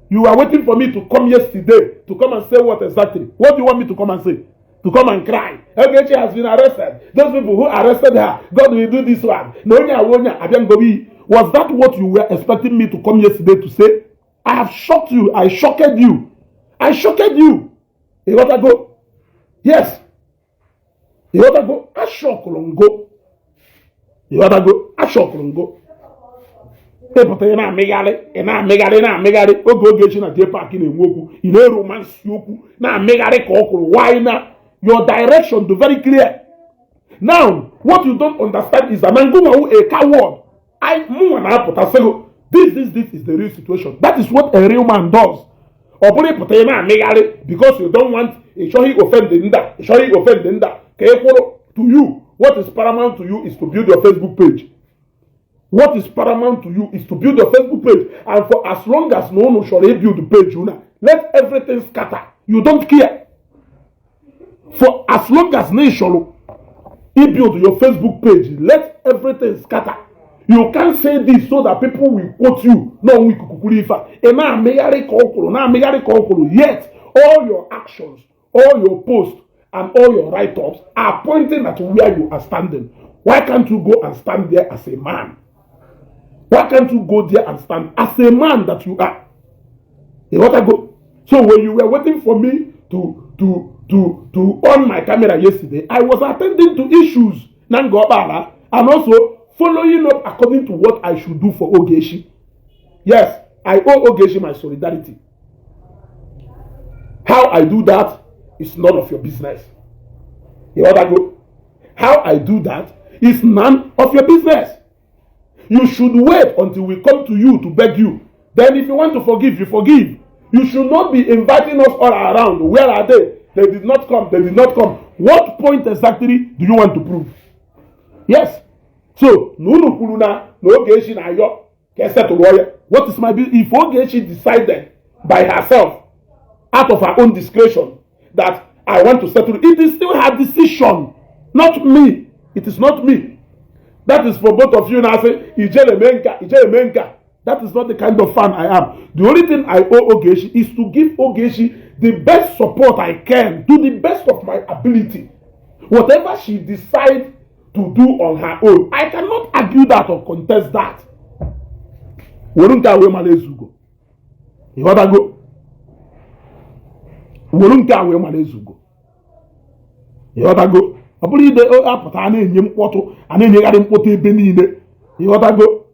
You are waiting for me to come yesterday to come and say what exactly? What do you want me to come and say? To come and cry, "Ogechi has been arrested. Those people who arrested her, God will do this one," na onye awa onye abịa ngobi. Was that what you were expecting me to come yesterday to say? I have shocked you. I shocked you. I shocked you. Ịghọtago? Yes, ịghọtago? Ashọkụrụ ngo. Ịghọtago? Ashọkụrụ ngo. Ịpụta ị na-amịgharị, ị na-amịgharị, na-amịgharị oge Ogechi na J Park na-enwe okwu, ị na-eru masị okwu na-amịgharị ka ọ kwụrụ. Why? Na your direction do very clear. Now, what you don't understand is that na ngụnwa a coward. I mụnwa na-apụta sịgụ this, this, this is the real situation. That is what a real man does. Ọ bụrụ ịpụta ị na-amịgharị because you don't want, ị chọghị offend nda, ị chọghị offend nda ka ị kwụrụ. To you, what is paramount to you is to build your Facebook page. What is paramount to you is to build your Facebook page, and for as long as na unu chọrọ build page una, let everything scatter. You don't care. For as long as na ị chọrọ build your Facebook page, let everything scatter. You can't say this so that people will quote you. No, ikuku kwuru ife a. Ị na-amịgharị ka ọ kwuru, na-amịgharị ka ọ kwuru. Yet, all your actions, all your posts, and all your write-ups are pointing at where you are standing. Why can't you go and stand there as a man? Why can't you go there and stand as a man that you are? You want to go? So when you were waiting for me to on my camera yesterday, I was attending to issues na Ngor Okpala and also following up according to what I should do for Ogechi. Yes, I owe Ogechi my solidarity. How I do that is none of your business. You want to go? How I do that is none of your business. You should wait until we come to you to beg you. Then if you want to forgive, you forgive. You should not be inviting us all around. Where are they? They did not come. They did not come. What point exactly do you want to prove? Yes. So, na unu kwuru na Ogechi na-ayọ ka esetụrụ ya. What is my business? If Ogechi decided by herself, out of her own discretion, that I want to settle, it is still her decision, not me. It is not me. That is for both of you now say, Ijele menka, Ijele menka. That is not the kind of fan I am. The only thing I owe Ogechi is to give Ogechi the best support I can, to the best of my ability. Whatever she decides to do on her own, I cannot argue that or contest that. Were nke a wee mara ezugo. Ịghọtago? Were nke a wee mara ezugo. Ịghọtago? Ọ bụrụ ide apụta a na-enye mkpọtụ, a na-enyegharị mkpọtụ ebe niile. Ịghọtago?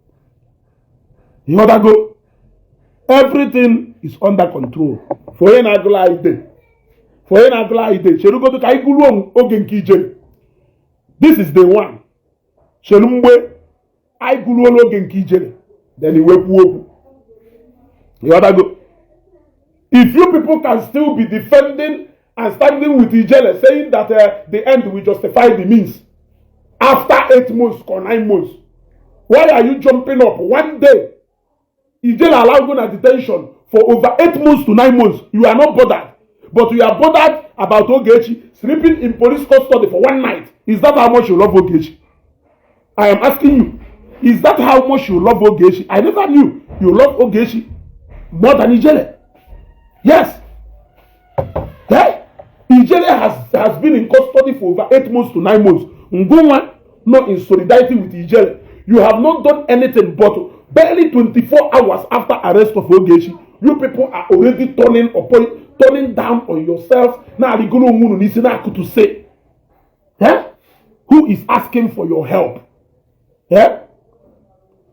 Ịghọtago? Everything is under control. For onye na-agụla anyị de. For onye na-agụla anyị de, cherugodo ka anyị gụruo oge nke ijere. This is the one. Cheru mgbe anyị gụruola oge nke ijere, then iwe kwuo okwu. Ịghọtago? If you people can still be defending and standing with Ijele, saying that the end will justify the means after 8 months or 9 months, why are you jumping up one day? Ijele allowed go na detention for over 8 months to 9 months. You are not bothered, but you are bothered about Ogechi sleeping in police custody for one night. Is that how much you love Ogechi? I am asking you, is that how much you love Ogechi? I never knew you love Ogechi more than Ijele. Yes. Eh? Ijele has been in custody for over 8 months to 9 months. Ngonwa, not in solidarity with Ijele. You have not done anything, but barely 24 hours after arrest of Ogechi, you people are already turning down on yourself. Now, to say, eh? Who is asking for your help? Eh?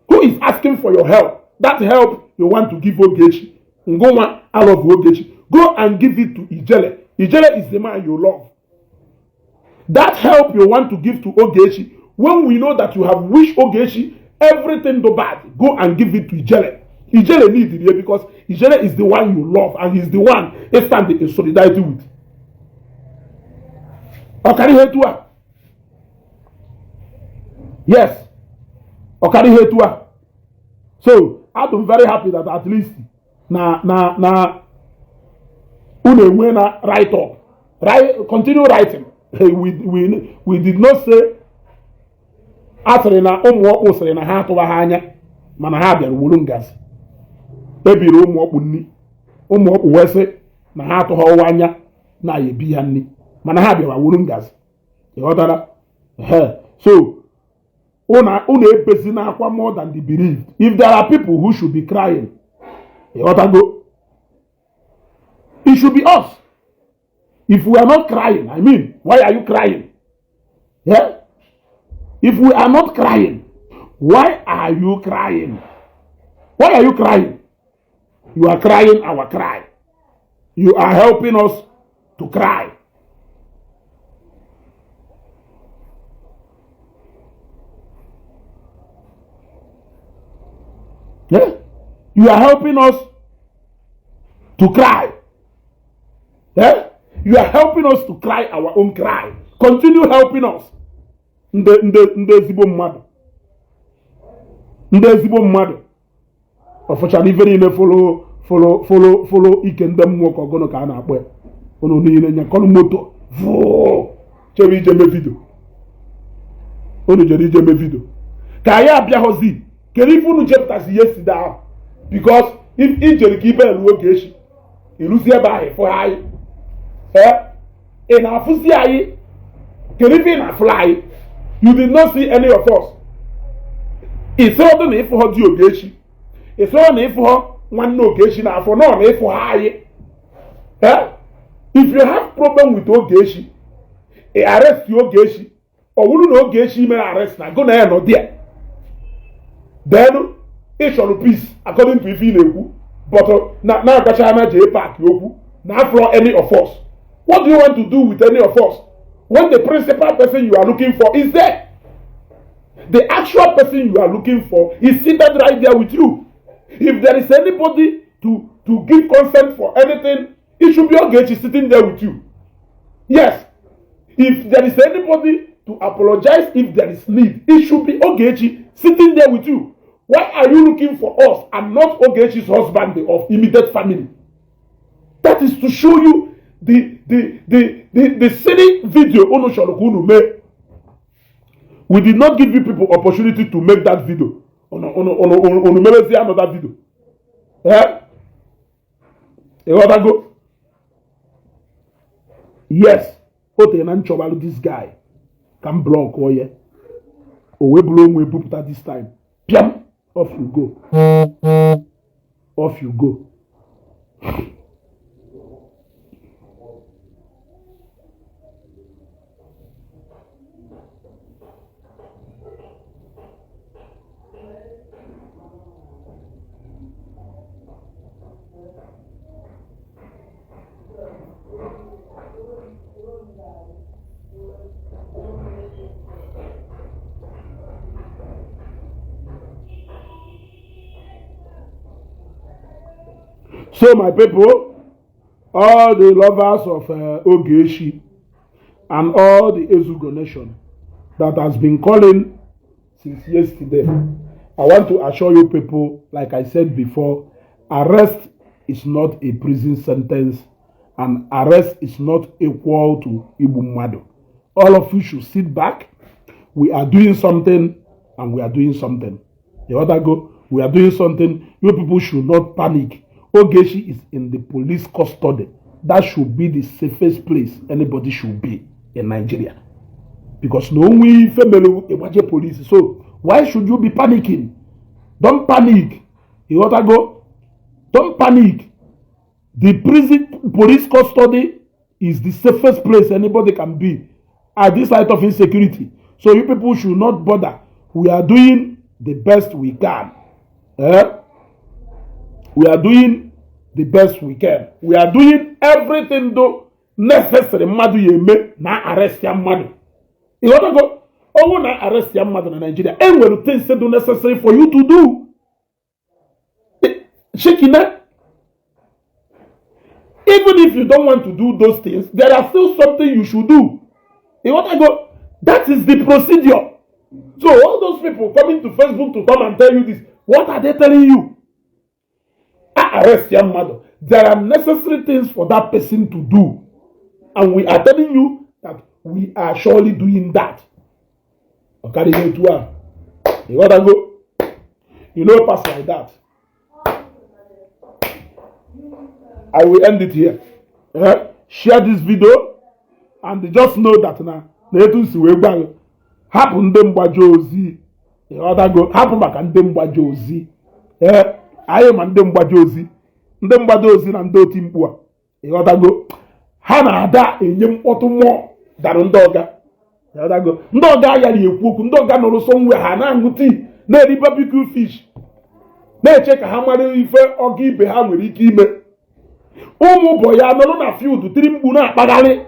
Who is asking for your help? That help you want to give Ogechi. Ngoma, I love Ogechi. Go and give it to Ijele. Ijele is the man you love. That help you want to give to Ogechi, when we know that you have wished Ogechi everything the bad, go and give it to Ijele. Ijele need it here because Ijele is the one you love and he's the one you stand in solidarity with. Ọkara ihe etu a. Yes. Ọkara ihe etu a. So, I'm very happy that at least na unu enwe na write up. Write, continue writing. We did not say, a sịrị na ụmụ ọkpụ sịrị na ha atụwa ha anya, mana ha bịara wuru ngazi ebiri ụmụ ọkpụ nni. Ụmụ ọkpụ wee sị na ha atụghị ọwa anya na ya ebi ha nni, mana ha bịara wuru ngazi. Ịghọtara? So unu ebezi n'akwa more than the bereaved. If there are people who should be crying, ịghọtago, it should be us. If we are not crying, I mean, why are you crying? Yeah, if we are not crying, why are you crying? Why are you crying? You are crying our cry. You are helping us to cry. Yeah? You are helping us to cry. Yeah? You are helping us to cry our own cry. Continue helping us. Ndị ezigbo mmadụ. Ndị ezigbo mmadụ. Ọfụchara ife niile folo folo folo folo ike ndị mmụọ ka ọgụnụ ka a na-akpọ ya. Unu niile nyakọrọ moto vụụ chebe ije mee video. Unu jere ije mee video. Ka anyị abịaghọzi, kedu ife unu chepụtasị yesterday ahụ? Because if ijere ka ibe elu Ogechi, iruzi ebe ahụ, ịfụ anyị. Ee, ị na-afụzi anyị? Kedu ife ị na-afụla anyị? You did not see any of us. Ịsịrọdụ na ịfụghọ di Ogechi, ịsịrọ na ịfụghọ nwanne Ogechi na afọ nọ na ịfụghọ anyị. Eh? If you have problem with Ogechi, ị arrest Ogechi. Ọ bụrụ na Ogechi mere arrest na go na ya nọ there, then ị chọrọ peace according to ife ị na-ekwu, but na na-agbacha na jee park okwu na afro any of us. What do you want to do with any of us when the principal person you are looking for is there? The actual person you are looking for is seated right there with you. If there is anybody to give consent for anything, it should be Ogechi sitting there with you. Yes. If there is anybody to apologize, if there is need, it should be Ogechi sitting there with you. Why are you looking for us and not Ogechi's husband of immediate family? That is to show you the silly video unu chọrọ ka unu mee. We did not give you people opportunity to make that video. Unu unu unu unu mebezie another video. Eh? Ịghọtago? Yes, o tere na nchọbalụ this guy ka m block ya, o wee bụrụ onwe ebupụta this time. Piam, off you go, off you go. So my people, all the lovers of Ogechi and all the Ezugo nation that has been calling since yesterday, I want to assure you people, like I said before, arrest is not a prison sentence and arrest is not equal to igbu mmadụ. All of you should sit back. We are doing something and we are doing something. The other go, we are doing something. You people should not panic. Ogechi is in the police custody. That should be the safest place anybody should be in Nigeria. Because no we family ịgbaje police. So why should you be panicking? Don't panic. You ought to go. Don't panic. The prison police custody is the safest place anybody can be at this height of insecurity. So you people should not bother. We are doing the best we can. Eh? We are doing the best we can. We are doing everything though necessary mmadụ ya eme na arrest ya mmadụ. Ịghọtago? Ọnwụ na arrest ya mmadụ na Nigeria, e nwere things do necessary for you to do. Shikina. Even if you don't want to do those things, there are still something you should do. Ịghọtago? That is the procedure. So all those people coming to Facebook to come and tell you this, what are they telling you? Arrest ya mmadụ. There are necessary things for that person to do. And we are telling you that we are surely doing that. Ọ karịghị etu a. Ịghọtago? You know, pass like that. I will end it here. Eh? Share this video and just know that na na etu si wee gwa gị, hapụ ndị mgbaji ozi. Ịghọtago? Hapụ maka ndị mgbaji ozi. Ee, anyị ma ndị mgbaji ozi, ndị mgbaji ozi na ndị oti mkpu a. Ịghọtago? Ha na-ada enye mkpọtụ mmụọ dara ndị ọga. Ịghọtago? Ndị ọga agaghị ekwu okwu. Ndị ọga nọrọ somewhere, ha na-aṅụ tii, na-eri barbecue fish, na-eche ka ha mara ife ọga ibe ha nwere ike ime. Ụmụ boy ya nọrọ na field tiri mkpu na-akpagharị.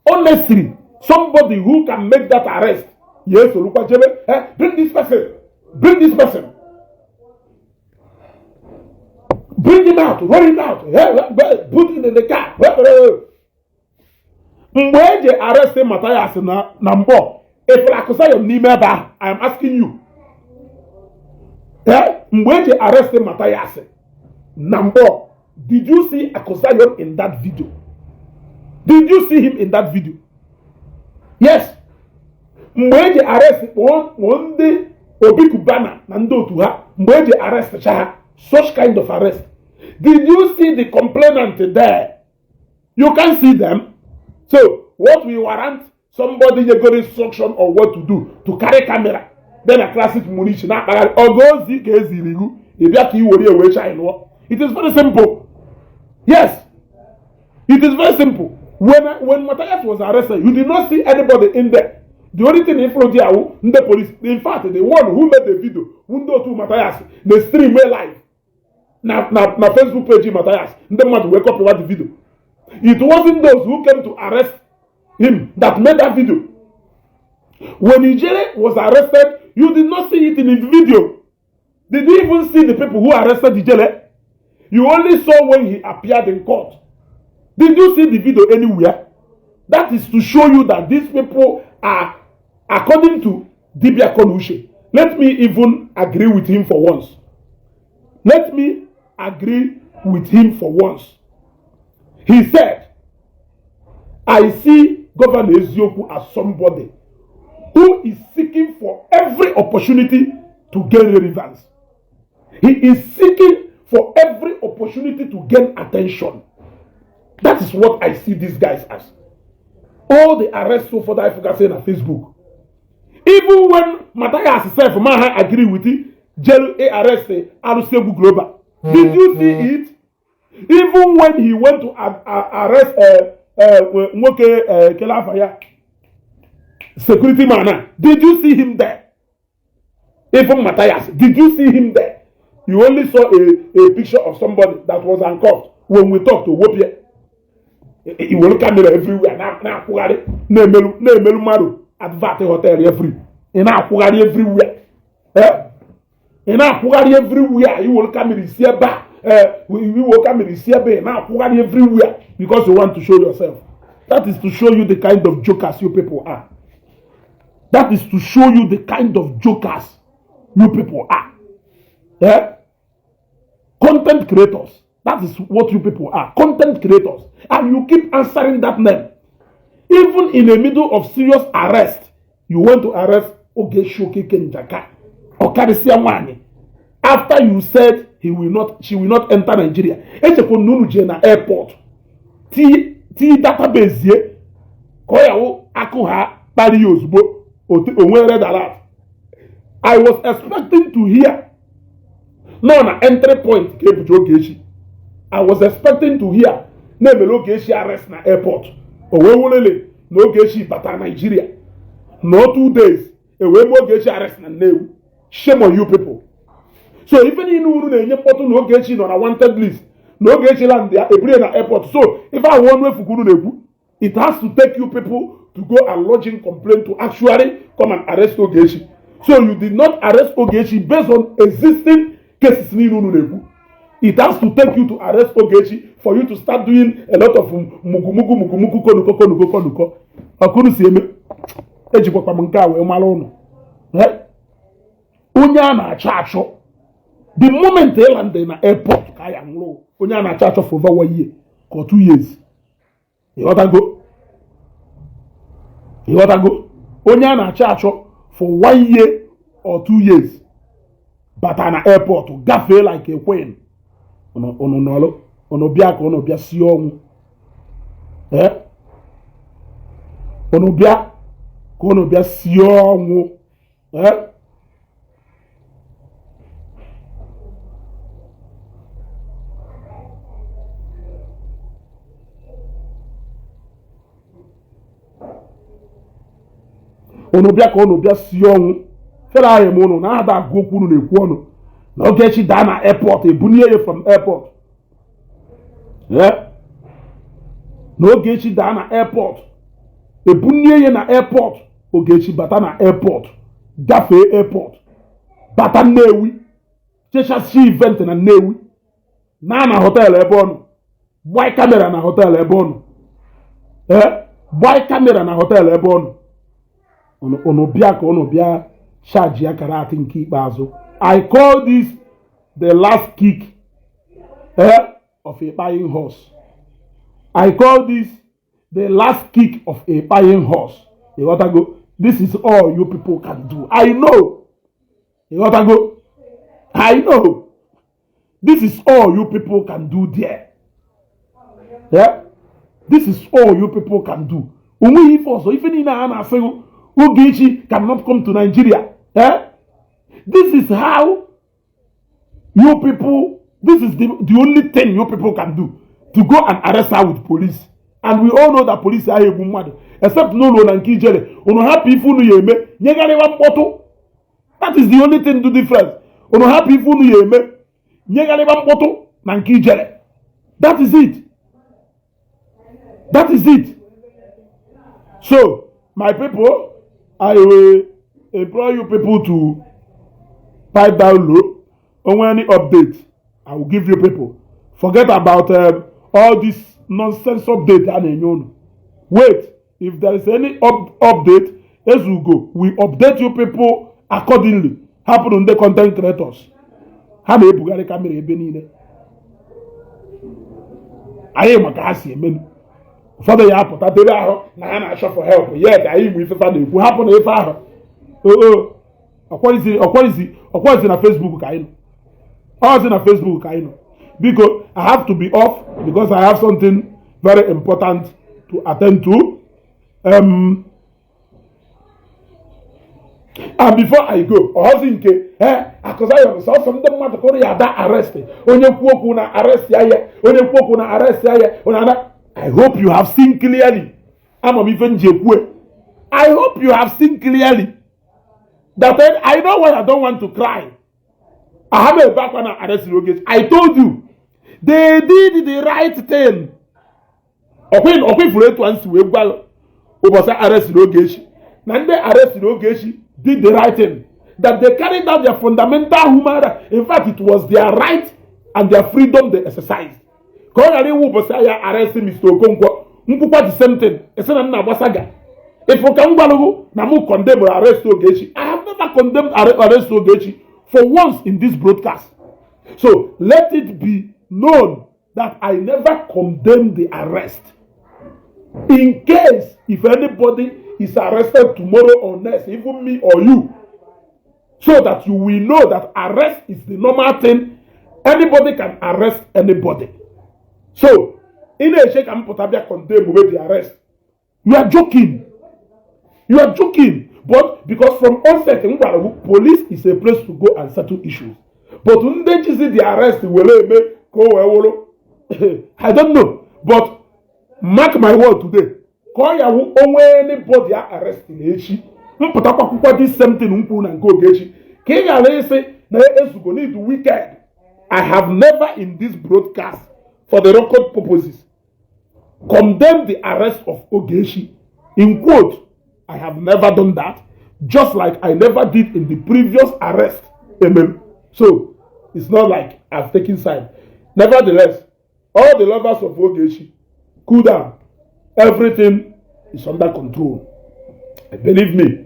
Honestly, somebody who can make that arrest ya esorokwa jebe. Eh, bring this person, bring this person, bring him out, roll him out, eh, eh, put him in the car. Eh, eh, eh. Mgbe eji arrest Matthias na mbọ, efere akụsayon n'ime ebe ahụ? I am asking you. Eh? Mgbe eji arrest Matthias na mbọ, did you see Akusayon in that video? Did you see him in that video? Yes. Mgbe eji arrest kpọọ ndị Obi Cubana na ndị otu ha, mgbe eji arrest cha ha, such kind of arrest, did you see the complainant there? You can see them. So what we warrant somebody nyegoro instruction on what to do, to carry camera, then a classic munition na-akpagharị ọgụ ozi ka eziri iwu, ị bịa ka i were wee shine nụọ. It is very simple. Yes, it is very simple. When Matthias was arrested, you did not see anybody in there. The only thing ifro there wụ ndị police. In fact, the one who made the video wụ ndị otu Matthias na stream live na Facebook page Matthias. Ndị mmadụ wee copy the video. It wasn't those who came to arrest him that made that video. When Ijele was arrested, you did not see it in the video. Did you even see the people who arrested Ijele? You only saw when he appeared in court. Did you see the video anywhere? That is to show you that these people are, according to Dibia Konushe, let me even agree with him for once. Let me agree with him for once. He said, "I see Governor Ezioku as somebody who is seeking for every opportunity to gain relevance. He is seeking for every opportunity to gain attention." That is what I see these guys as. All the arrests so far that I forgot saying on Facebook. Even when Matthias self ma agree with it, jail arrest Arusebu Global. Did you see it? Even when he went to arrest nwoke Kelafaya, security man, did you see him there? Even Matthias, did you see him there? You only saw a picture of somebody that was handcuffed when we talked to Wopie. Iwere camera everywhere na-akwụgharị, na-emelu mmadụ advert hotel every, ị na-akwụgharị everywhere, ị na-akwụgharị everywhere. Iwere camera isi ebe a, iwere camera isi ebe, ị na-akwụgharị everywhere because you want to show yourself. That is to show you the kind of jokers you people are. That is to show you the kind of jokers you people are. Eh? Content creators. That is what you people are. Content creators. And you keep answering that name. Even in the middle of serious arrest, you want to arrest Ogechi Okeke Njaka. Ọkarịsịa nwanyị. After you said he will not, she will not enter Nigeria. Echekwa na unu jee na airport. Tii database ye. Ka ọ ya wụ akụ ha kpari ya ozugbo onwe red alert. I was expecting to hear nọ na entry point ka ebuji Ogechi. I was expecting to hear na-emere Ogechi arrest na airport. O wee wụrụle na Ogechi bata Nigeria. No 2 days e wee mee Ogechi arrest na Nnewi. Shame on you people. So ife niile unu na-enye mkpọtụ na Ogechi nọ na wanted list, na Ogechi land ya eburu na airport. So ife ahụ ọnụ efu ka unu na-ekwu. It has to take you people to go and lodge in complaint to actually come and arrest Ogechi. So you did not arrest Ogechi based on existing cases niile unu na-ekwu. It has to take you to arrest Ogechi for you to start doing a lot of mugumugu mugumugu konuko konuko konuko. Ọkụrụ si eme ejikwakwa m nke a wee mara ụnụ. Onye a na-achọ achọ, the moment ị land na airport ka ya nwụrụ. Onye a na-achọ achọ for over one year ka 2 years, ịghọtago? Ịghọtago? Onye a na-achọ achọ for one year or 2 years bata na airport gafee like a queen. Unu nọrọ, unu bịa ka unu bịa sie ọnwụ. Unu bịa ka unu bịa sie ọnwụ. Ee, unu bịa ka unu bịa sie ọnwụ. Fere ahụ eme unu na-ada agụ okwu unu na-ekwu ọnụ na Ogechi daa na airport, ebunie ya from airport. Na Ogechi daa na airport, ebunie ya na airport. Ogechi bata na airport, gafee airport, bata Nnewi, chechasi event na Nnewi, na hotel ebe ọ nọ, gbaa camera na hotel ebe ọ nọ. Ee, gbaa camera na hotel ebe ọ nọ. Unu bịa ka unu bịa charge ya karate nke ikpeazụ. I call this the last kick of a dying horse. I call this the last kick of a dying horse. Ịghọtago? This is all you people can do. I know. Ịghọtago? I know this is all you people can do there. Yeah, this is all you people can do. Onweghị ife ọzọ. Ife niile a na-asị Ogechi cannot come to Nigeria, eh? This is how you people, this is the only thing you people can do, to go and arrest her with police. And we all know that police ahụ egbu mmadụ, except n'ụlọ na nke ijele unu hapụ ife unu ya eme nyegharịwa mkpọtụ. That is the only thing do difference. Unu hapụ ife unu ya eme nyegharịwa mkpọtụ na nke ijele. That is it, that is it. So my people, I will implore you people to pipe down low. Onwe any update, I will give you people. Forget about all this nonsense update a na-enye unu. Wait, if there is any update, Ezugo we update you people accordingly. Hapụrụ ndị content creators ha na-ebugharị camera ebe niile anyị maka ha si emenu. Ụfọdụ ya apụta debe ahụ na ha na-achọ for help, yet anyị mụ ifefa na-ekwu. Hapụ na ife ahụ oo. Ọkwọrịzi na Facebook ka anyị nọ, ọzi na Facebook ka anyị nọ. Biko, I have to be off because I have something very important to attend to. And before I go, ọhọzi nke Akụzayon sọsọ ndị mmadụ kụrụ ya ada arrest. Onye kwu okwu na arrest ya, ya onye kwu okwu na arrest ya, ya onye ada. I hope you have seen clearly. Ama m ife m ji ekwue. I hope you have seen clearly that I know why I don't want to cry. I have a back when I arrested Ogechi. I told you they did the right thing. Ọkwa ifuru etu a nsi wee gwa ụbọchị arrestiri Ogechi na ndị arrestiri Ogechi did the right thing, that they carried out their fundamental human right. In fact, it was their right and their freedom they exercised. Ka ọ ghara iwu ụbọchị ahịa arrest Mr. Okonkwo, nkwukwa the same thing, esi na m na-agbasa ga ifụ ka m gwalụgụ na mụ condemn arrest Ogechi. I have never condemned arrest Ogechi for once in this broadcast. So let it be known that I never condemned the arrest. In case if anybody is arrested tomorrow or next, even me or you, so that you will know that arrest is the normal thing. Anybody can arrest anybody. So ị na-eche ka m pụta bịa condemn with the arrest, you are joking, you are joking. But because from onset m gwara gị, police is a place to go and settle issues, but ndị jizi the arrest were eme ka o wee wụrụ, I don't know. But mark my word today, ka ọ ya wụ onwe anybody a arrest na echi, mpụtakwa akwụkwọ this same thing m kwuru na nke Ogechi, ka ị ghara ịsị na Ezugo need wicked. I have never in this broadcast, for the record purposes, condemned the arrest of Ogechi. In quote, I have never done that, just like I never did in the previous arrest. Amen. So it's not like I've taken side. Nevertheless, all the lovers of Ogechi, cool down. Everything is under control. Believe me,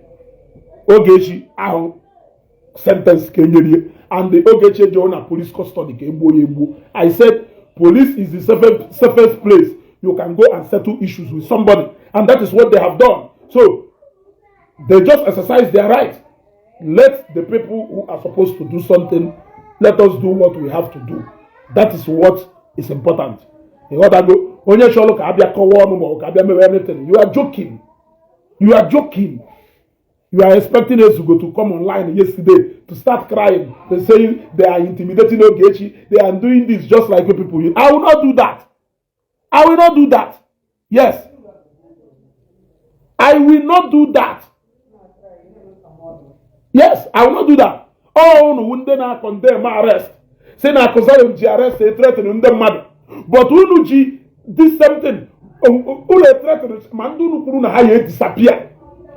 Ogechi ahụ sentence ka enyere and the Ogechi ejewo na police custody ka egbuo ya egbuo. I said police is the safest place you can go and settle issues with somebody, and that is what they have done. So they just exercise their right. Let the people who are supposed to do something, let us do what we have to do. That is what is important. Ịghọtago? Onye chọrọ ka abịa kọwa ọnụ ma ọ ka abịa mewe anything, you are joking, you are joking. You are expecting Ezugo to come online yesterday to start crying and saying they are intimidating Ogechi, they are doing this, just like you people. I will not do that. I will not do that. Yes, I will not do that. Yes, I will not do that. Ọ unu ndị na-condemn arrest, si na Akụzayon ji arrest threaten ndị mmadụ, but unu ji this same thing unu threaten ma ndị unu kwuru na ha ya disappear.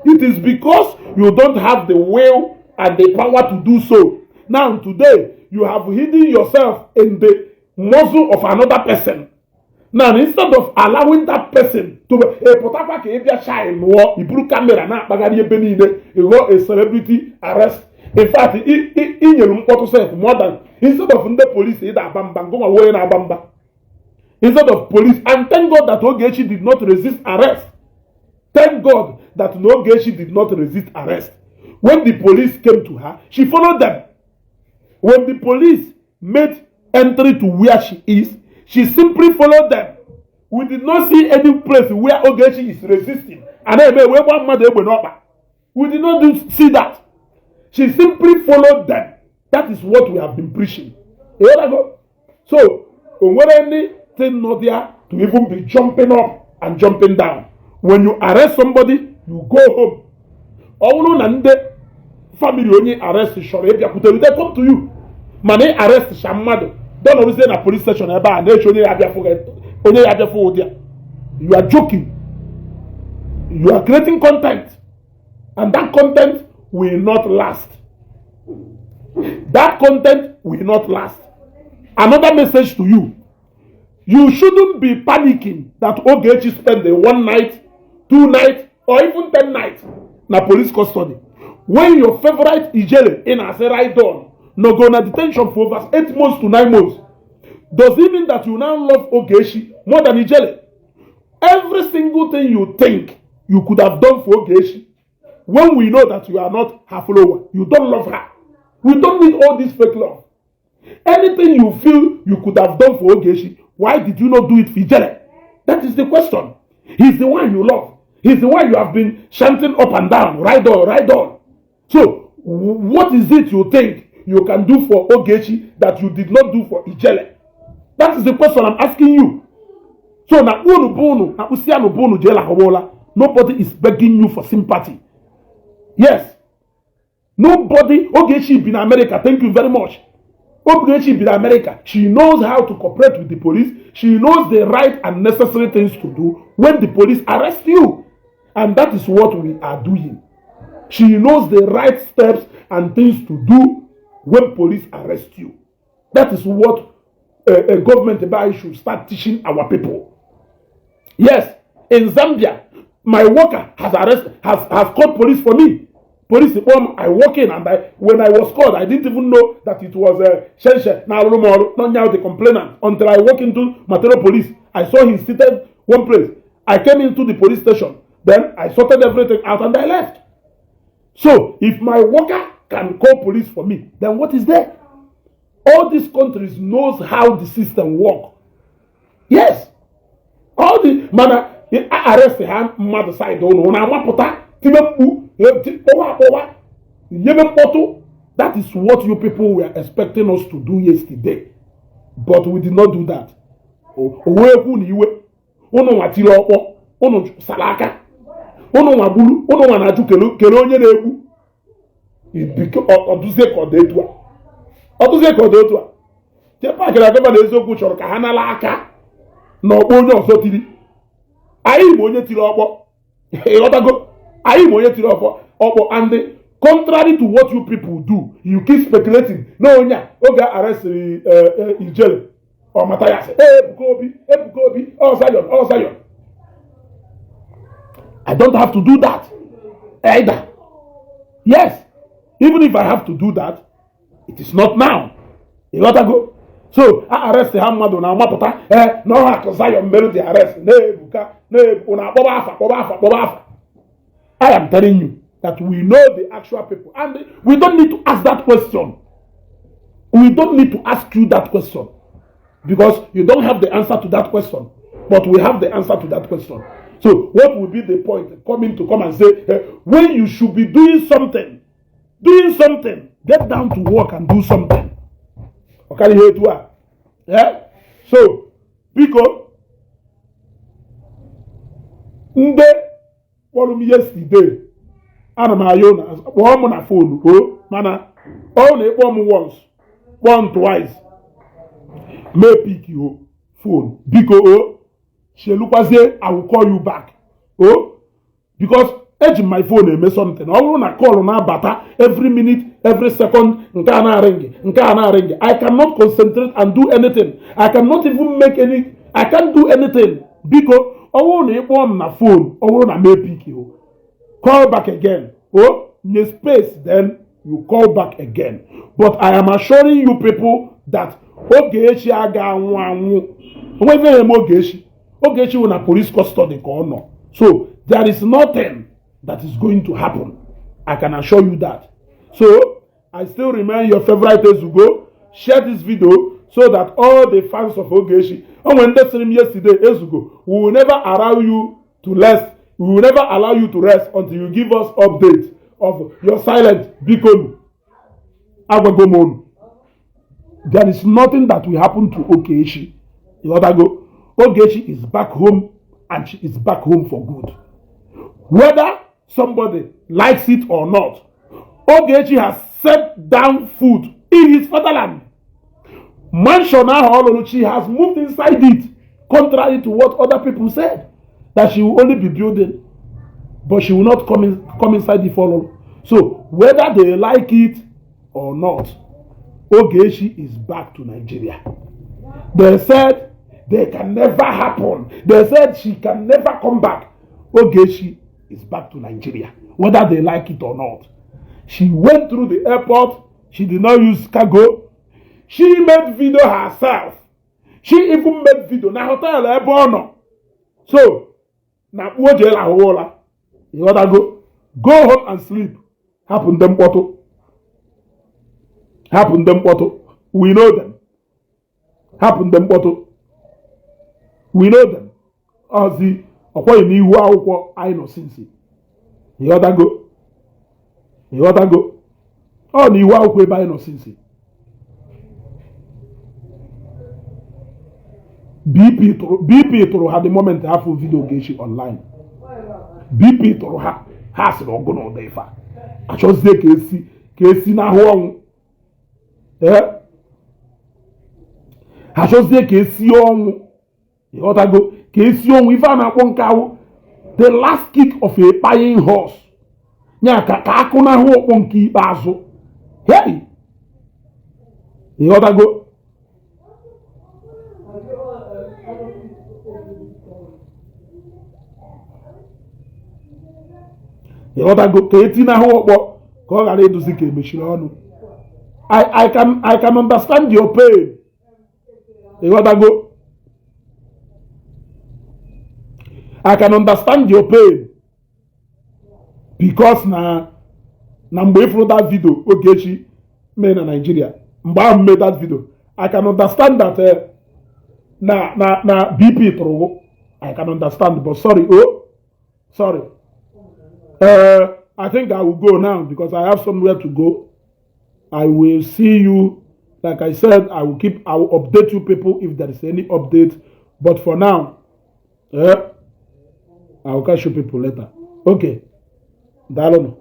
It is because you don't have the will and the power to do so. Now today you have hidden yourself in the muzzle of another person. Now, instead of allowing that person to pụtakwa ka ị bịa shine nụọ iburu camera na-akpagharị ebe niile, ịghọ a celebrity arrest. In fact, i nyere mkpọtụ sef more than instead of ndị police ịda aba mba ngụnwa onye na-agba mba instead of police. And thank God that Ogechi did not resist arrest. Thank God that Ogechi did not resist arrest. When the police came to her, she followed them. When the police made entry to where she is, she simply followed them. We did not see any place where Ogechi is resisting. And then we one mother. We did not see that. She simply followed them. That is what we have been preaching. You know go? So, when anything not there to even be jumping up and jumping down. When you arrest somebody, you go home. Ọ bụrụ na ndị family onye arrest chọrọ ịbịakwute, they come to you. Mana ị arrest sha mmadụ, dọnọrụzie na police station ebe a na-eche onye ya abịafụ, onye ya abịafụ ụdị a. You are joking. You are creating content, and that content will not last. That content will not last. Another message to you: you shouldn't be panicking that Ogechi spend a one night, 2 nights or even 10 nights na police custody, when your favorite Ijele in as a ride on no go na detention for over 8 months to 9 months. Does it mean that you now love Ogechi more than Ijele? Every single thing you think you could have done for Ogechi, when we know that you are not her follower, you don't love her. We don't need all this fake love. Anything you feel you could have done for Ogechi, why did you not do it for Ijele? That is the question. He's the one you love. He's the one you have been chanting up and down, "Ride on, ride on." So what is it you think you can do for Ogechi that you did not do for Ijele? That is the question I'm asking you. So na unu bụ unu na kpụsịanụ bụ unu jee lahụwa. Nobody is begging you for sympathy. Yes, nobody. Ogechi bi na America. Thank you very much. Ogechi bi na America. She knows how to cooperate with the police. She knows the right and necessary things to do when the police arrest you, and that is what we are doing. She knows the right steps and things to do when police arrest you. That is what a government by should start teaching our people. Yes, in Zambia, my worker has arrested, has called police for me. Police come, I walk in and I when I was called, I didn't even know that it was Shenshe not now the complainant, until I walk into Matero police. I saw him seated one place. I came into the police station. Then I sorted everything out and I left. So if my worker can call police for me, then what is there? All these countries knows how the system work. Yes. All the mana arrest ha mmadụ side ụnụ ụnụ amapụta tibe mkpu, kpọwa akpọwa, nyebe mkpọtụ. That is what you people were expecting us to do yesterday, but we did not do that. O wee kwu na iwe ụnụ nwa tiri ọkpọ, ụnụ sara aka, ụnụ nwa gburu, ụnụ nwa na-ajụ kele onye na-egbu. Ọdụzie ka ọ dị etu a, ọdụzie ka ọ dị otu a. JPAC na Governor Eziokwu chọrọ ka ha nara aka na ọkpọ onye ọzọ tiri. Anyị ma onye tiri ọkpọ, ịghọtago? Anyị ma onye tiri ọkpọ ọkpọ. And contrary to what you people do, you keep speculating na onye a oge arrestịrị Ijele ọ mata ya sị Ebuka Obi, Ebuka Obi, ọ Zion, ọ Zion. I don't have to do that either. Yes, even if I have to do that, it is not now. Ịghọtago? So a arrest ha mmadụ na-amapụta ee na ọha akụ Zion mere the arrest na-ebuka na akpọba afa, kpọba afa, kpọba afa. I am telling you that we know the actual people and we don't need to ask that question. We don't need to ask you that question because you don't have the answer to that question, but we have the answer to that question. So what will be the point coming to come and say when you should be doing something, doing something? Get down to work and do something. Ọ karịa ihe etu a. Yeah? So biko, ndị kpọrọ m yesterday, ana m ayọ na kpọọ m na phone o, mana ọ na ịkpọ m once, kpọọ m twice, mee pick o phone. Biko o chelukwazie, I will call you back o, because eji m my phone eme something. Ọ bụrụ na call na-abata every minute, every second, nke a na-aring, nke a na-aring, I cannot concentrate and do anything. I cannot even make any, I can't do anything. Biko, ọ bụrụ na ị kpọọ m na phone, ọ bụrụ na m pick o, call back again o, nye space, then you call back again. But I am assuring you people that Ogechi aga anwụ anwụ. Onwe ife na-eme Ogechi. Ogechi wụ na police custody ka ọ nọ, so there is nothing that is going to happen. I can assure you that. So I still remain your favorite Ezugo. Share this video so that all the fans of Ogechi, and when they seen him yesterday, Ezugo, we will never allow you to rest. We will never allow you to rest until you give us update of your silent. Biko, agwago m unu. There is nothing that will happen to Ogechi. Ịghọtago? Ogechi is back home and she is back home for good. Whether somebody likes it or not, Ogechi has set down foot in his fatherland. Mansion ahụ ọ lụrụ, she has moved inside it, contrary to what other people said, that she will only be building, but she will not come, in, come inside the follow. So whether they like it or not, Ogechi is back to Nigeria. They said they can never happen. They said she can never come back. Ogechi is back to Nigeria, whether they like it or not. She went through the airport. She did not use cargo. She made video herself. She even made video na hotel ebe ọ nọ. So, na kpuo jee lahụ ụra. Ịghọtago? Go home and sleep. Hapụ ndị mkpọtụ. Hapụ ndị mkpọtụ. We know them. Hapụ ndị mkpọtụ. We know them. Ọzi ọkwaghị n'ihu akwụkwọ anyị nọ since. Ịghọtago? Ịghọtago? Ọ n'ihu akwụkwọ ebe anyị nọ since. BP tụrụ ha the moment ha fụ video Ogechi online. BP tụrụ ha, ha sịrị ọgụ na ụda ife a. Achọzie ka esi n'ahụ ọnwụ. Ee, ha achọzie ka esi ọnwụ. Ịghọtago? Ka esi ọnwụ ife a na-akpọ nke ahụ the last kick of a paying horse. Ya ka akụ n'ahụ ọkpọ nke ikpeazụ. Hey! Ịghọtago? Ịghọtago? Ka etinahụ ọkpọ ka ọ ghara ịdụzi ka emechiri ọnụ. I can understand your pain. Ịghọtago? I can understand your pain because na mgbe ịfụrụ that video Ogechi mee na Nigeria, mgbe ahụ mee that video, I can understand that na BP tụrụ. I can understand, but sorry, oh sorry, I think I will go now because I have somewhere to go. I will see you. Like I said, I will update you people if there is any update, but for now, I will catch you people later. Okay, daalụnụ.